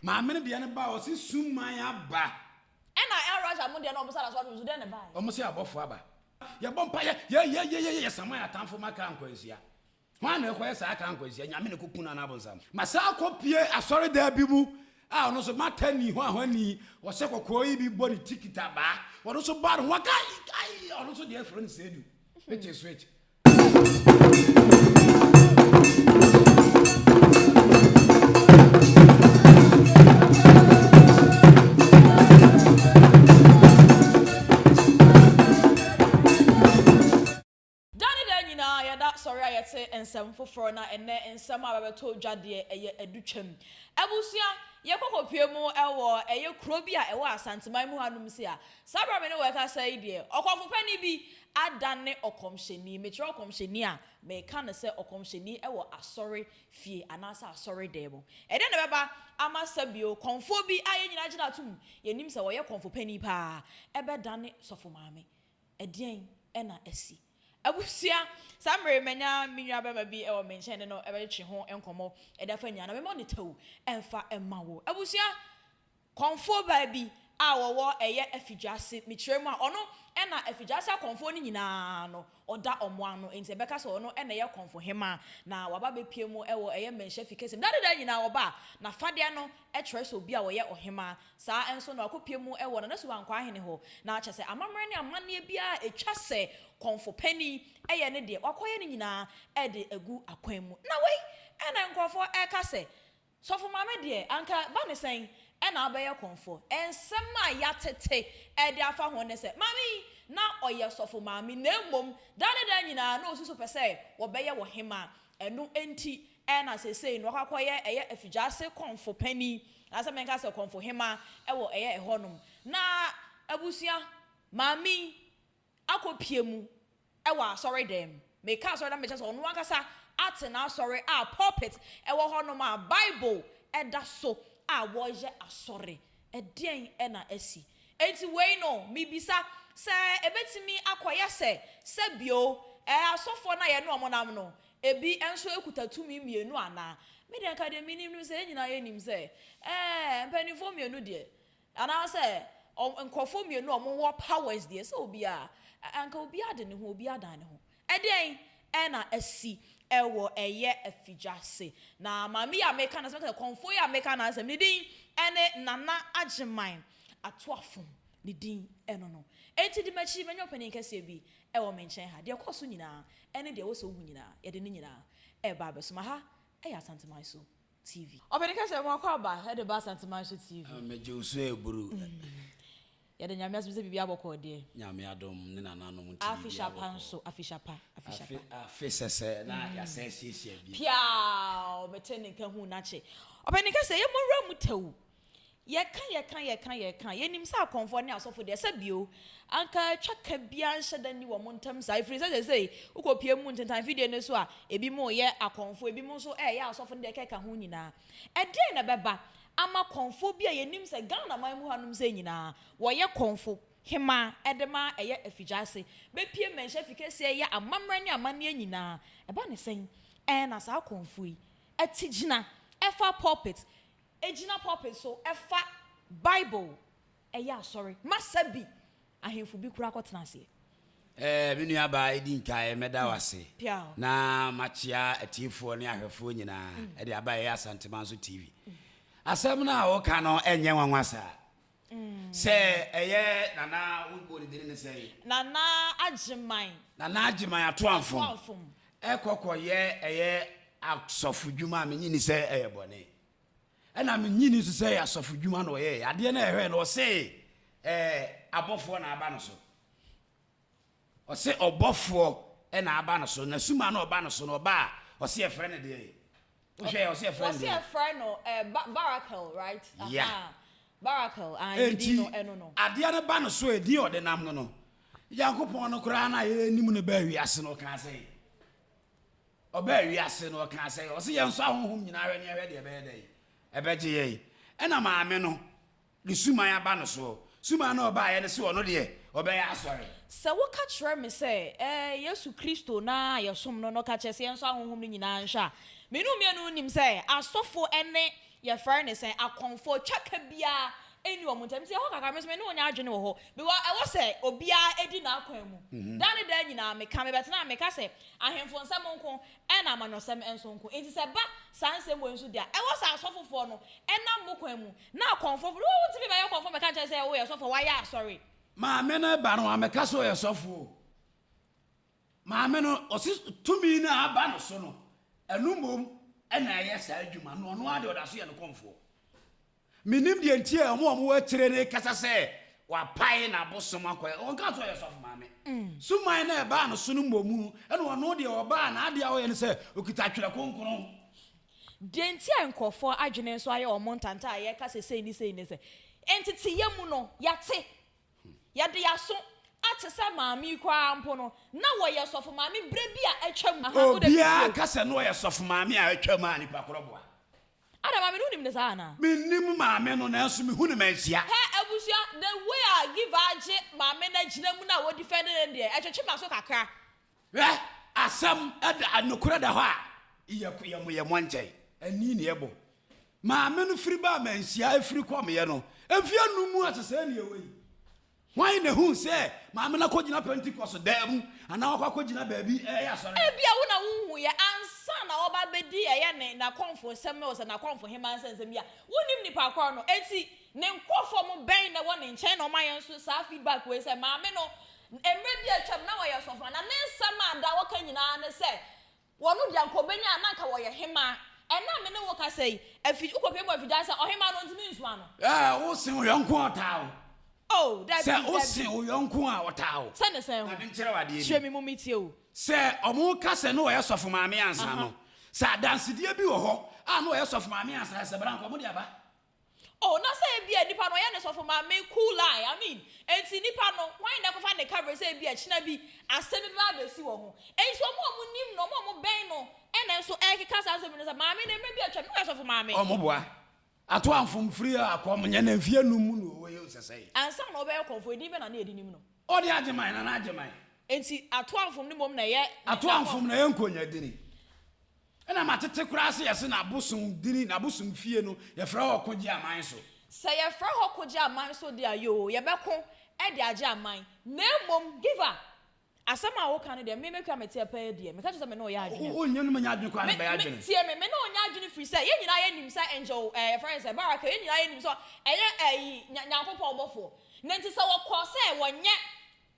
Maame no deɛ no ba ɔse suman aba. Ɛna El Raja mo deɛ no ɔmo sa da so abem so dɛn na ɛbaeɛ? Ɔmo se abɔfoɔ aba. Yɛbɔ mpaeɛ yɛyɛyɛyɛ yɛ saman atamfo ma kra nkwanhyia. Hwan na ɛkɔyɛ saa kra nkwanhyia? Nyame na ɛkɔku no anaa abonsam? Masan akɔpue asɔredan bi mu a ɔno nso Martha ni hwanhwani, ɔhyɛ kɔkɔɔ yi bi bɔ ne ti kita abaa, ɔno nso baa ne ho kai kai, ɔno nso deɛ frɛ no Seidu, which is which? Da ne da nyinaa yɛda sɔre a yɛte nsɛm foforɔ na ɛnnɛ nsɛm a bɛbɛtɔ dwa deɛ ɛyɛ adutwam. Abusua, yɛkɔ kɔpue mu wɔ ɛyɛ kuro bi a ɛwɔ Asanteman mu hanom sei a, saa berɛ a me ne wo ɛkasa yi deɛ, ɔkɔmfo panin bi adane ɔkɔmhyɛni. Mekyerɛ ɔkɔmhyɛni a, meka no sɛ ɔkɔmhyɛni wɔ asɔre fie anaasɛ asɔre dan mu. Ɛdeɛn na ɛbɛba ama sɛbio kɔmfoɔ bi a yɛn nyinaa gyina tom, yɛnim sɛ ɔyɛ kɔmfo panin paa, ɛbɛdane sɔfo maame? Ɛdeɛn na asi? Abusua, saa mmerɛ yi manya me nua bɛrima bi wɔ me nkyɛn ne no bɛtwetwe ho nkɔmmɔ de afa nyinaa na mema no tɛw mfa mma wo. Abusua, kɔmfoɔ baa bi a wɔwɔ ɛyɛ Afidwaase, mekyerɛ mu a ɔno na Afidwaase akɔmfoɔ no nyinaa no ɔda wɔn ano, enti ɛbɛka sɛ ɔno na ɛyɛ kɔmfo hemaa na waba abɛpue mu wɔ ɛyɛ Manhyia fi kɛseɛ mu. Daa ne daa nyinaa ɔba a, n'afadeɛ no kyerɛ sɛ obi a ɔyɛ ɔhemaa. Saa ara nso na wakɔpue mu wɔ Nana Subankwaa Ahene hɔ, na kyerɛ sɛ amammerɛ ne amanneɛ biara a ɛtwa sɛ kɔmfo panin yɛ ne deɛ, wakɔyɛ ne nyinaa de agu akwan mu. Na wei na nkurɔfoɔ reka sɛ, Sɔfo Maame deɛ, anka ba ne sɛn na abɛyɛ kɔmfoɔ? Nsɛm a yɛatete de afa ho ne sɛ, maame yi, na ɔyɛ sɔfo maame, na mmom daa ne daa nyinaa na ɔsi so pɛ sɛ wɔbɛyɛ ɔhemmaa. Ɛno nti na seesei no wakɔ akɔyɛ ɛyɛ afigyaase kɔmfo panin, anaasɛ menka sɛ kɔmfo hemaa wɔ ɛyɛ ɛhɔnom. Na abusua, maame yi akɔpue mu wɔ asɔredan mu. Meka asɔredan mu mekyerɛ sɛ ɔno ankasa ate n'asɔre a pulpit wɔ hɔnom a Bible da so a wɔyɛ asɔre. Ɛdeɛn na asi? Enti wei no, mebisa sɛ ɛbɛtumi akɔyɛ sɛ sɛ bio, ɛɛ asɔfoɔ no a yɛne wɔn nam no, ebi nso kuta tumi mmienu anaa? Me deɛ nka deɛ menim ne sɛ yɛn nyinaa yɛnim sɛ ɛɛ mpanimfoɔ mmienu deɛ anaasɛ nkurɔfoɔ mmienu a wɔwɔ powers deɛ sɛ obiara anka obiara de ne ho obiara dan ne ho. Ɛdeɛn na asi wɔ ɛyɛ afidwase? Na maame yi a meka n'asɛm sɛ kɔmfoɔ yi a meka n'asɛm ne din ne Nana Agyeman Atoafom ne din no no. Enti di m'akyi manya ɔpanin kɛseɛ bi wɔ me nkyɛn ha. Deɛ ɛkɔɔ so nyinaa ne deɛ ɛwɔ sɛ wohu nyinaa, yɛde ne nyinaa reba abɛsom. Aha yɛ Asanteman so TV. Ɔpanin kɛseɛ, mo akwaaba de ba Asanteman so TV. Megye wo so aburu. Yɛda Nyame ase sɛ biribiara bɔkɔɔ deɛ. Nyame adom ne nananom nti biribiara bɔkɔɔ. Afehyia pa nso, afehyia pa, afehyia pa. Afe sɛsɛ na yɛasan asiesie bio. Piaaww mete ne nka huu n'akye. Ɔpanin ka sɛ yɛmmɔ nwura mu tɛw. Yɛka yɛka yɛka yɛka yɛnim sɛ akɔmfoɔ ne asɔfo deɛ sɛ bio anka twaka biara nhyɛ da nni wɔn ntam saa ɛfiri sɛ seesei wokɔpue mu ntentan fidie no so a ebinom reyɛ akɔmfoɔ ebinom nso reyɛ asɔfo ne deɛ ɛkeka ho nyinaa. Ɛdeɛn na ɛbɛba ama kɔmfoɔ bi a yɛnim sɛ Ghana man mu hanom sɛ nyinaa wɔyɛ kɔmfo hemaa de ma ɛyɛ afigyaase bɛpue mmɛnhyɛ fi kɛseɛ yɛ amammerɛ ne amanneɛ nyinaa ɛba ne sɛn na saa kɔmfoɔ yi te gyina fa pulpit gyina pulpit so fa Bible yɛ asɔre ma sɛbi ahemfo bi koraa kɔtena aseɛ. Eh, me nua baa edi nkae mɛda wo ase na makyea atiefoɔ ne ahwɛfoɔ nyinaa ɛde aba ɛyɛ Asantemanso TV. Asɛm no a woka no ɛnyɛ nwanwa saa. Sɛ ɛyɛ Nana wobɔ ne din ne sɛn? Nana Agyeman. Nana Agyeman Atoamfom ɛkɔ kɔyɛ ɛyɛ asɔfo dwuma a menye ni sɛ ɛyɛ bɔne. Ɛna mennye nni nso sɛ ɛyɛ asɔfodwuma na ɔyɛeɛ. Adeɛ no a ɛhwɛɛ no, ɔse ɛɛ abɔfoɔ na aba no so. Ɔse ɔbɔfoɔ na aba no so. Na suma no ɔba no so no, ɔba a, ɔse yɛfrɛ no deɛ? Wohwɛ ɔse yɛfrɛ no deɛ? Ɔse yɛfrɛ no ɛɛ ba Barakel, right? Yeah. Aha. Barakel, ah, ne din no ɛno no. Enti adeɛ no ba no so a, edin a ɔde nam no no, Nyankopɔn no koraa no a yɛnim no baa wiase no, ɔkaa sɛn? Ɔbaa wiase no, ɔkaa sɛ, ɔse yɛnsɔ ahonhom nyinaa hwɛ ne yɛhwɛ deɛ ɛbɛyɛ dɛn? Ɛbɛgye yɛn. Ɛna maame no, ne suman aba no soɔ. Suman no a ɔbaeɛ no se ɔno deɛ, ɔbɛyɛ asɔre. Sɛ woka kyerɛ me sɛ, ɛɛ, Yesu Kristo no ara a yɛsom no no ka kyerɛ sɛ yɛnsɔ ahonhom no nyinaa nhwɛ a, me ne wo mmienu nim sɛ asɔfo ne yɛfrɛ no sɛn, akɔmfoɔ, twaka biara nni wɔn ntam. Nti ɛhɔ kakra, me nso me ne wo nyɛ adwene wɔ hɔ. Because ɛwɔ sɛ obiara di n'akwan mu. Daa ne daa nyinaa meka, mebɛtena a meka sɛ ahemfo nsɛm nko ɛna amanyɔsɛm nso nko. Nti sɛ ɛba saa nsɛm wei nso deɛ a, ɛwɔ sɛ asɔfofoɔ no nam mo kwan mu, na akɔmfoɔ no, wontumi bɛyɛ kɔmfoɔ mmɛka nkyerɛ sɛ woyɛ sɔfoɔ, woayɛ asɔre. Maame no ba no, wammɛka sɛ ɔyɛ sɔfoɔ o. Maame no, ɔse tumi no a aba no so no, ɛno mmom na ɛyɛ saa adwuma no, ɔno ara deɛ ɔda so yɛ no kɔmfoɔ. Mennim deɛ nti a wɔn a wɔwɔ akyire no rekasa sɛ wapae n'abosom akɔ, ɔnka sɛ ɔyɛ sɔfo maame. Suman no a ɛbaa no so no mmom, ɛna ɔno deɛ ɔbaa n'adeɛ a ɔyɛ no sɛ ɔkita twerɛ kronkron. Deɛ nti a nkurɔfoɔ adwene nso ayɛ wɔn ntanta a yɛreka sɛ sei ne sei ne sɛ, nteteyɛ mu no, yɛate, yɛde yɛn aso ate sɛ maame yi koraa mpo no, na wɔyɛ sɔfo maame berɛ bi a atwam. Aha, wo deɛ Obiara tie o. ka sɛ na ɔyɛ sɔfo maame a atwam a, nipa korɔ boa. Ada, maame no wonim no saa anaa? Mennim maame no nanso mehu no manhyia. Hɛ abusua, the way a Giva agye maame no agyina mu no a wɔ defend no deɛ, ɛtwetwe m'aso kakra. Hwɛ, asɛm da, nokorɛ da hɔ a, yɛ, yɛ, yɛ mo nkyɛn. Ani na ɛbɔ. Maame no firi baa manhyia, ɛfiri kɔmeɛ no, mfeɛ num mu asesɛɛ na ɛwɔ yi. Hwan na ehuu sɛ maame no akɔgyina Pentekoste dan mu anaa wakɔ akɔgyina baabi reyɛ asɔre? Ebia wo na wunhuiɛ ansa na ɔreba abɛdi ɛyɛ ne n'akɔmfosɛm no sɛ n'akɔmfohemmaa nsɛnsɛm bi a. Wonnim nipa korɔ no. Enti ne nkurɔfoɔ mo bɛn na ɛwɔ ne nkyɛn na wɔma yɛn nso saa feedback wei sɛ maame no mmerɛ bi a atwam na ɔyɛ sɔfo na ne nsɛm a da ɔka nyinaa ne sɛ Wɔn deɛ anka ɔbɛnya a na anka wɔyɛ hemaa. Ɛnnɛ a me ne wo kasa yi, afi, wokɔpue mu afigya sɛ ɔhemaa no ɔntumi nsoma no. Ɛɛ, wo sen wo yɔnko a ɔtaa wo. Oh, dabi, Sɛ wo dabi. sen wo yɔnko a ɔtaa wo. Sɛ ne sɛn ho? Ma menkyerɛ wo adeɛ bi. Kyerɛ me mu metie o. Sɛ wɔka sɛ na ɔyɛ sɔfo maame ansa no, sɛ adansedie bi wɔ hɔ a na ɔyɛ sɔfo maame ansa a, sɛ bra anka wɔde aba. Oh, na sɛ ebia nipa no ɔyɛ ne sɔfo maame cool lie, I mean, enti nipa no, hwan na ɛkɔfa ne coverage sɛ ebia kyena bi asɛm bi bɛba abɛsi wɔ ho? Enti wɔn a wɔnim no, wɔn a wɔbɛn no ɛna nso ɛrekeka saa asɛm no sɛ maame no mmerɛ bi atwam no ɔyɛ sɔfo maame. Wɔn boa. Ato amfom firi akɔm nyɛ na mfie num mu na ɔwɔ yi sɛsɛe. Ansa na ɔbɛyɛ kɔmfoɔ, edin bɛn na na yɛde nim no? Ɔde Agyeman, Nana Agyeman. Enti Ato amfom no mmom na ɛyɛ ne Ato amfom na ɛyɛ nkonya dini. Ɛna matete koraa sɛ yɛse n'abosom dini, n'abosom fie no, yɛfrɛ hɔ Kogye Aman so. Sɛ yɛfrɛ hɔ Kogye Aman so de a, yoo, yɛbɛko de agye aman. Na mmom, Giver, asɛm a woka no deɛ, me mekura me teɛ paa deɛ, meka kyerɛ sɛ me ne wo yɛ adwene. Wo nyɛ no menya adwene koraa na Me, bɛyɛ me, adwene. tie me, me ne wo nyɛ adwene firi sɛ, yɛn nyinaa yɛnim sɛ Angel, ɛɛ, yɛfrɛ no sɛ Baraka, yɛn nyinaa yɛnim sɛ ɛyɛ ɛyi, Nya, Nyankopɔn bɔfoɔ. Na nti sɛ wɔkɔ sɛ wɔnyɛ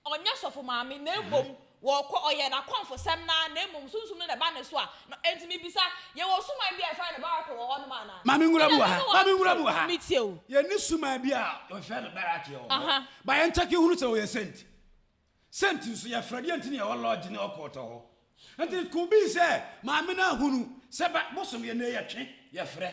Ɔnyɛ sɔfo maame, na mmom wɔkɔ, ɔyɛ n'akɔmfosɛm no ara, na mmom Sunsum no na ɛba ne so a, na, enti mebisa, yɛwɔ suman bi a yɛfrɛ no Barake wɔ hɔnom anaa? Ma me nwura mu wɔ Ɛna ha, me ne ma me nwura mu wɔ ha. Metie o. Yɛnni suman bi a wɔfrɛ no Barake wɔ hɔ. Aha. Ba yɛn kyɛke hunu sɛ ɔyɛ saint. Saint nso, yɛfrɛ deɛ nti na yɛwɔ lodge ne occult wɔ hɔ. Nti it could be sɛ maame no ahunu sɛ ba, bosom yɛ nnɛ yɛtwe, yɛfrɛ.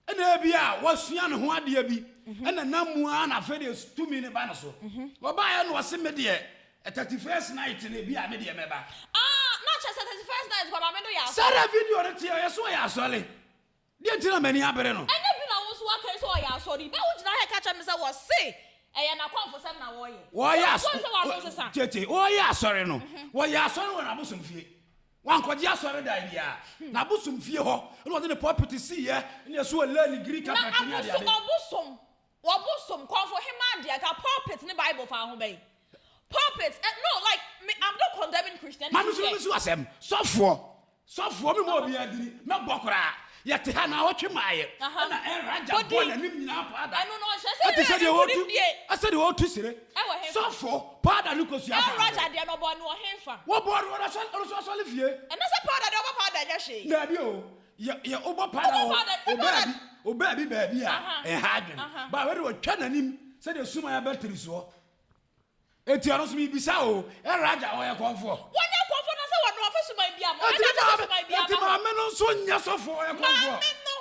Ɛna ebia wasua ne ho adeɛ bi ɛna nam mu ara na afei deɛ tumi no ba no so. Ɔbaeɛ na ɔse me deɛ 31st night no ebia me deɛ mɛba. Ah, na kyerɛ sɛ 31st night kɔ maame no yɛ asɔre. Sɛdeɛ video no teɛ ɔyɛ so ɔyɛ asɔre. Deɛ nti na m'ani abere no. Ɛnyɛ bi na wo nso waka yi sɛ ɔyɛ asɔre yi. Bɛ wo gyina ha ɛka kyerɛ me sɛ wɔse ɛyɛ n'akɔmfosɛm na wɔyɛ. Wɔyɛ Wo sɛ w'ano sesa. Tete, wɔyɛ asɔre no, wɔyɛ asɔre wɔ n'abosomfie. Wankɔgye asɔredan biara. N'abosom fie hɔ na ɔde ne pulpit siiɛ, ɛna ɛso wɔ lɛɛ ne green carpet ne Na adeade. abosom, ɔbosom, kɔmfo hemaa deɛ, nka pulpit ne Bible fa ho bɛn? Pulpit, eh, no, like, me, I'm not condemning Christianity Ma me nso here. me nso asɛm. Sɔfoɔ, sɔfoɔ, me ma obiara dini, mɛbɔ koraa. Yɛte ha naawɔtwe maayɛ, ɛna Ɛraja bɔ n'anim nyinaa paada. Ɛno no, ɔnhyɛ sɛ Ɛte sɛ deɛ yɛ wɔretu, nkunimdie. ɛsɛ deɛ wɔretu sire. Ɛwɔ hefa? Sɔfoɔ, paada ne kosua El fa ho. Raja deɛ no ɔbɔ no wɔ hefa? Wɔbɔɔ no wɔ n'asɔre, ɔno nso asɔre fie. Ɛnɛ sɛ powder deɛ ɔbɔ powder nyɛ hwee. Daabi o, yɛ yɛ wobɔ powder Wobɔ wɔ powder, sɛ ɔbaa powder. bi, ɔbaa bi baabi a, Aha, ɛnha adwene. aha. Ba wei de wɔtwa n'anim sɛdeɛ suman abatiri soɔ. Eti ɔno nso mebisa o, El Raja ɔyɛ kɔmfoɔ? Wɔnyɛ kɔmfoɔ na sɛ wɔde ɔfa suman bi ama, Eti ɛna kyɛ sɛ maame, suman bi eti ama hɔ. maame no nso nyɛ sɔfoɔ, ɔyɛ kɔmfoɔ? Maame no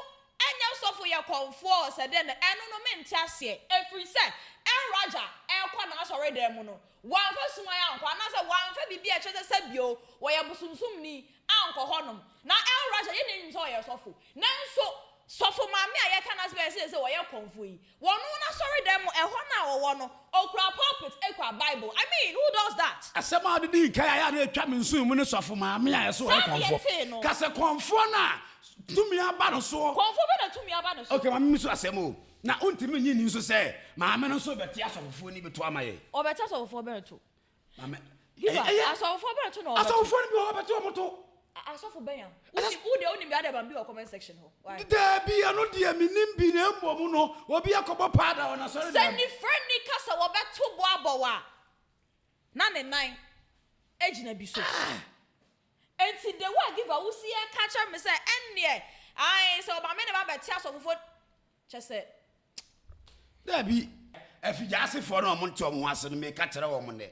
nyɛ sɔfo yɛ kɔmfoɔ sɛ dɛn no, ɛno no mente aseɛ. Ɛfiri sɛ El Raja ɛrekɔ n'asɔredan mu no, wamfa suman ankɔ anaasɛ wamfa biribi a ɛkyerɛ sɛ sɛbio wɔyɛ bosomsomni ankɔ hɔnom. Na El Raja, yɛn nyinaa nim sɛ ɔyɛ sɔfo. Nanso. Sɔfo maame a yɛka n'asɛm a yɛse sɛ ɔyɛ kɔmfoɔ yi, wɔno n'asɔredan mu ɛhɔ no a ɔwɔ no, ɔkura pulpit kura Bible. I mean, who does that? Asɛm a wode dii kan a ɛyɛ a na ɛtwa me nsono mu ne sɔfo maame a yɛse ɔyɛ Saa na kɔmfoɔ. yɛtee no. Ka sɛ kɔmfoɔ no a tumi aba no soɔ. Kɔmfoɔ bɛn na tumi aba ne so? Okay, ma memmisa asɛm o. Na wontumi nnye nni nso sɛ maame no nso rebɛte asɔfofoɔ no bi to ama yɛn? Ɔbɛte asɔfofoɔ bɛn to? Maame, Giva, ɛyɛ asɔfofoɔ bɛn to na ɔbɛto? Asɔfofoɔ no bi wɔ hɔ ɔbɛte wɔn to. Asɔfo bɛn a? Wonim, wo deɛ wonim bi adɛ ma bi wɔ comment section hɔ. Why? Daabi, ɛno deɛ menim bi na mmom no obi akɔbɔ paada wɔ n'asɔre Sɛ dɛm. nifrani ka sɛ wɔbɛto bo abɔ wo a, na ne nan gyina bi so. Enti the way a Giva wo si ɛka kyerɛ me sɛ ɛnneɛ, ae, sɛ ɔma me ne ba bɛte asɔfofoɔ, kyɛ sɛ. Dabi, afigyasefoɔ no a wɔnte wɔn ho ase no, meka kyerɛ wɔn nnɛ.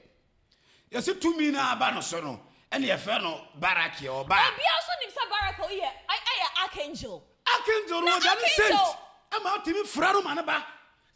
Yɛse tumi no aba no so no, ɛna yɛfrɛ no Barakiel, ɔba a. Obiara nso nim sɛ Barakiel yɛ yɛ archangel. Archangel no Na wɔda ne saint archangel. ɛma wotumi frɛ no ma no ba.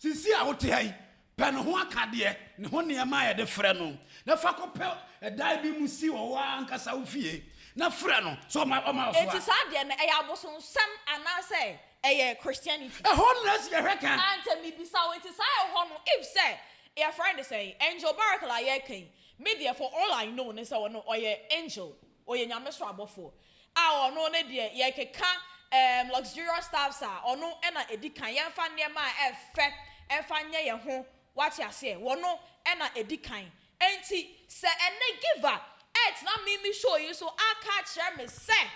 Sisi a wote ha yi, pɛ ne ho akadeɛ, ne ho nneɛma a yɛde frɛ no, na fa kɔpɛ ɛdan bi mu si wɔ wo ara ankasa wo fie, na frɛ no sɛ ɔma ɔma wo so Enti a. saa deɛ no, ɛyɛ abosonsɛm anaasɛ ɛyɛ Christianity? Ɛhɔ no na ɛsɛ yɛhwɛ kan. Ante mebisa wo, enti saa ɛhɔ no, if sɛ yɛfrɛ no sɛn, Angel Barakel a yɛreka yi, me deɛ for all I know ne sɛ ɔno ɔyɛ angel, ɔyɛ Nyame soro abɔfoɔ, a ɔno ne deɛ yɛkeka ɛɛm luxurious stuffs a, ɔno na ɛdi kan, yɛmfa nneɛma a ɛfɛ ɛmfa nyɛ yɛn ho, wate aseɛ, wɔno na ɛdi kan. Enti sɛ ɛnnɛ Giver ɛretena me me show yi so aka akyerɛ me sɛ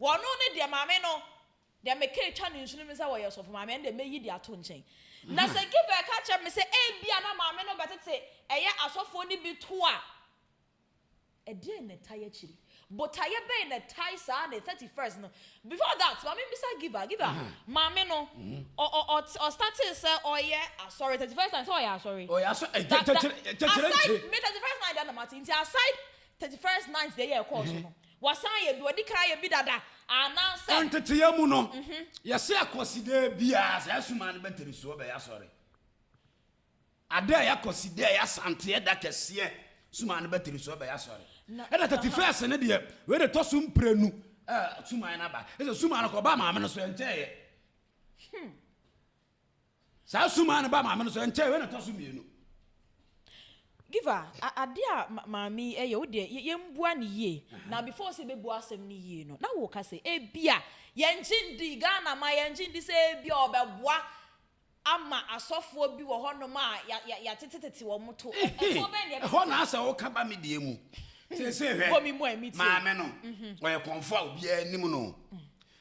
wɔno ne deɛ maame no Deɛ meka atwa ne nsono mu sɛ wɔyɛ sɔfo maame ɛno deɛ mɛyi de ato nkyɛn. Na sɛ Giver ka kyerɛ me sɛ ebia na maame no bɛtete ɛyɛ asɔfoɔ no bi to a, ɛdeɛn na ɛtae akyiri? Botaeɛ bɛn na ɛtae saa ne 31st no? Before that, ma membisa Giver, Giver, maame no, ɔ ɔ ɔ ɔstartee sɛ ɔyɛ asɔre, 31st night sɛ ɔyɛ asɔre? Ɔyɛ asɔre, Da da kyɛkyerɛ aside, nkyɛ. me 31st night deɛ na mate, nti aside 31st night deɛ yɛ ɛkɔɔ so no, Wɔasan ayɛ bi, wɔadi kan ayɛ bi dada, anaasɛ. Nteteyɛ mu no, yɛse Akwasidee biara saa sumaa no bɛtiri soɔ bɛyɛ asɔre. Ada a ɛyɛ Akwasidee a ɛyɛ Asanteɛ da kɛseɛ, sumaa no bɛtiri soɔ bɛyɛ asɔre. Ɛna 31st no deɛ, wei na ɛtɔ so mprenu a sumaa no aba. Ɛsɛ sumaa no kɔbaa maame no so, ɛnkyɛeɛ. Saa sumaa no ba maame no so ɛnkyɛe, wei na ɛtɔ so mmienu. Giver, adeɛ a maame yi ɛyɛ, wo deɛ yɛmbua no yie. Na before sɛ yɛbɛbua asɛm no yie no, na woka sɛ ebia yɛngye ndi, Ghana ma yɛngye ndi sɛ ebia ɔbɛboa ama asɔfoɔ bi wɔ hɔnom a yɛatetetete wɔn to. Ɛtoɔ bɛn na yɛbɛtete? Ɛhɔ na asɛ woka ba me deɛ mu. Seesei hwɛ, Bɔ me mu a ɛmi tie. Maame no, ɔyɛ kɔmfoɔ a obiara nim no.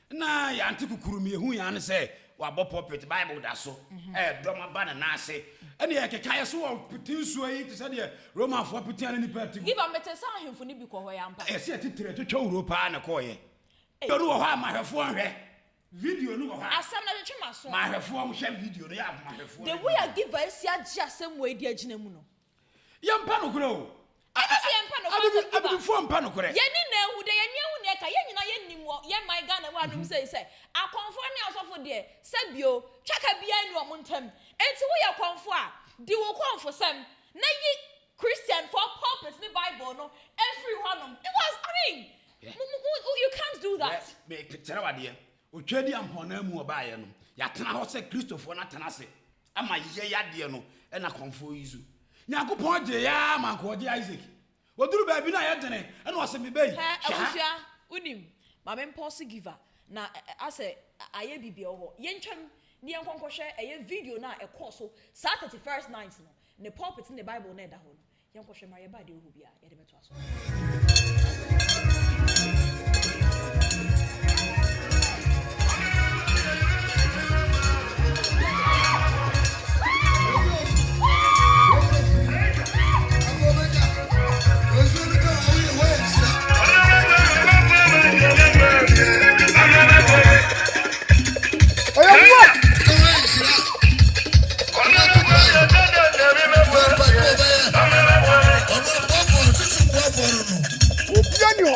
Nna yɛante kukuru mu, yehui ara ne sɛ wɔabɔ pulpit, Bible da so, ɛredɔm aba ne nan ase. Ɛnna yɛkeka yɛ so wɔpete nsuo yi te sɛ deɛ Romanfoɔ pete a na nnipa ati gu. Giva, mete sɛ ahemfo no bi kɔ hɔ yi ampa? Ɛsɛ atitire twitwa wuro paa na ɛkɔeɛ. Video no wɔ hɔ a ma ahwɛfoɔ nhwɛ. Video no wɔ hɔ a. Asɛm no twetwe m'aso. Ma ahwɛfoɔ nhwɛ video no, yɛ a ma ahwɛfoɔ The way a Giva asi agye asɛm wei de agyina mu no. Yɛmpɛ nokorɛ o. Ɛnyɛ sɛ yɛmpɛ nokorɛ asɛm bi ba. Abibifoɔ mpɛ nokorɛ. Yɛn ani na ahu deɛ yɛn ani ahu na ɛka. Yɛn nyinaa yɛnim wɔ yɛn man Ghana mu hanom sei sɛ, akɔmfoɔ ne asɔfo deɛ, sɛbio, twaka biara nni wɔn ntam. Enti woyɛ kɔmfoɔ a, di wo kɔmfosɛm na yi Christianfoɔ pulpit ne Bible no firi hɔnom. Because, I mean, mo, mo, mo, you can't do that. Hwɛ, mekyerɛ wo adeɛ, Otwaadi Ampɔnnan mu ɔbaeɛ no, yɛatena hɔ sɛ Kristofoɔ no atena ase ama yɛ yadeɛ no ɛna kɔmfoɔ yi so. Nyankopɔn gyee yɛ ara ma nka ɔgye Isaac. Ɔduru baabi no a yɛ dene ɛna ɔse me ba yi, Hɛ hwɛ ha. abusua wonim ma me mpɔse giver na asɛ ayɛ biribi wɔ hɔ yɛntwam ne yɛnkɔ nkɔhwɛ ɛyɛ video no a ɛkɔɔ so saa 31st night no ne pulpit ne ne bible no a ɛda hɔ no Yɛnkɔhwɛ ma yɛba deɛ ɔwɔ biara yɛde bɛtoa so. Obia ni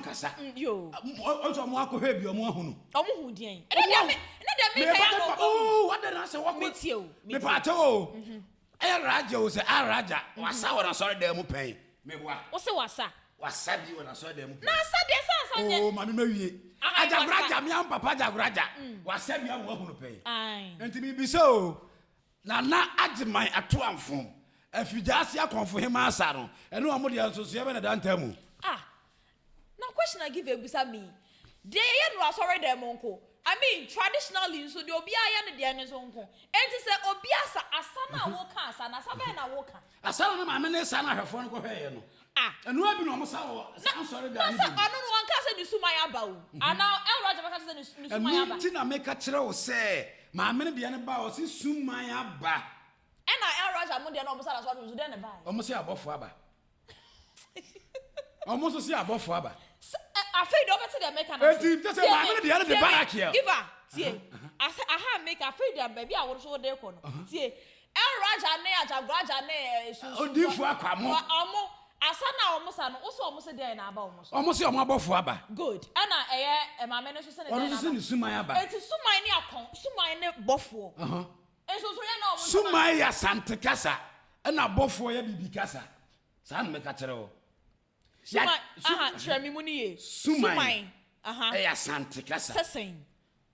ankasa. Yo. Ɔsɛ ɔmo akɔhwɛ bi, ɔmo ahunu. Ɔmo hu deɛn? Ɛnɛ deɛ me, ɛnɛ deɛ me ka yɛ ɔmo. Oo, wadɛ na sɛ wɔkɔ. Me tie o, me tie. Mepaakyɛw o. Ɛyɛ Raja o, sɛ Araja, wasa wɔ n'asɔre dan mu pɛn. Meboa. Wo se wasa? Wasa bi wɔ n'asɔre dan mu pɛn. Na asa deɛ sɛ asa nyɛ. Oo, maame ma wie. Ahan, Ajagoraja, wasa. me am papa Ajagoraja. Wasa bi ama wahunu pɛn. Ae. Nti mebisa o, Nana Agyeman Atoamfom, Afigyaase Akɔmfo Hemaa asa no, ɛne wɔn deɛ nsonsoeɛ bɛn na ɛda ntam? Ah, na question a Giva abisa me yi, deɛ yɛyɛ no wɔ asɔre dan mu nko, I mean traditionally nso deɛ obiara yɛ no deɛ no nso nko, enti sɛ obi asa, asa no a woka asa no, asa bɛn na woka? Asa no ne maame ne sa no ahwɛfoɔ no kɔhwɛeɛ no. Ah. Ɛno ara bi na wɔsa wɔ saa nsɔre dan Na no sɛ bi mu. ɔno no wɔnkaa sɛ ne suman aba o, anaa El Roger bɛka sɛ ne suman Ɛno aba. nti na meka kyerɛ wo sɛ maame no deɛ no ba a, ɔse suman aba. Ɛna El Roger mo deɛ no a wɔsa no asɔre no nso dɛn na ɛbaeɛ? Wɔse abɔfoɔ aba. Wɔn nso se abɔfoɔ aba. Sɛ ɛ afei deɛ wobɛte deɛ meka no ase. Enti kyɛ sɛ Tie maame me, no deɛ no de tie me, Barakiel. Giver, tie. Asɛ aha meka afei deɛ baabi a wo nso wode rekɔ no, tie. El Raja ne Ajagoraja ne ɛ sunsun. Odiyifoɔ Akwamo. Wɔn asa no a wɔn sa no, wo se wɔn se dɛn na aba wɔn so? Wɔn se wɔn abɔfoɔ aba. Good. Ɛna ɛyɛ ɛ maame no nso se ne dɛn Ɔno na nso se aba? ne suman aba. Enti suman ne akɔn, suman ne bɔfoɔ. Nsonsonoeɛ na wɔn ntam Suman yɛ Asante kasa, ɛna bɔfoɔ yɛ Bibi kasa. Saa na meka kyerɛ wo. Suman, aha, kyerɛ me mu no yie. Suman aha. Ɛyɛ Asante kasa. Sɛ sɛn?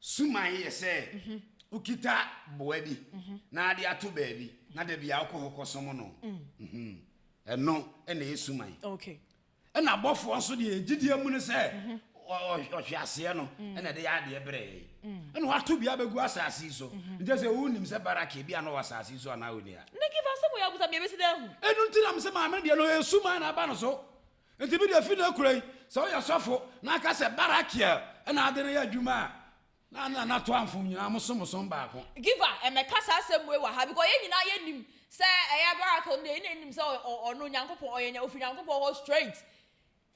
Suman yɛ sɛ wokita boa bi na ade ato baabi na da biara wokɔ hɔ kɔsom no. Ɛno na ɛyɛ suman. Ɛna abɔfoɔ nso deɛ gyidie mu no sɛ ɔhwe aseɛ no ɛna ɛde yɛ adeɛ brɛ yɛn. Ɛna wato bi abɛgu asase yi so. Nti sɛ wonim sɛ Baraki bi a na ɔwɔ asase yi so anaa ɔni a. Ne give asɛm wɔ yɛ abusa mi ebesi dɛ ahu. Ɛno nti na mesɛ maame deɛ no ɛyɛ suman na aba no so. Nti bi deɛ fi na akura yi sɛ woyɛ sɔfo na aka sɛ Barakiel ɛna ade no yɛ adwuma a na na na to amfom nyinaa mo som som baako. Giver ɛmɛka saa asɛm wei wɔ ha because yɛn nyinaa yɛ nim sɛ ɛyɛ Barakiel no deɛ yɛn nyinaa nim sɛ ɔno Nyankopɔn ɔyɛ ofiri Nyankopɔn hɔ straight.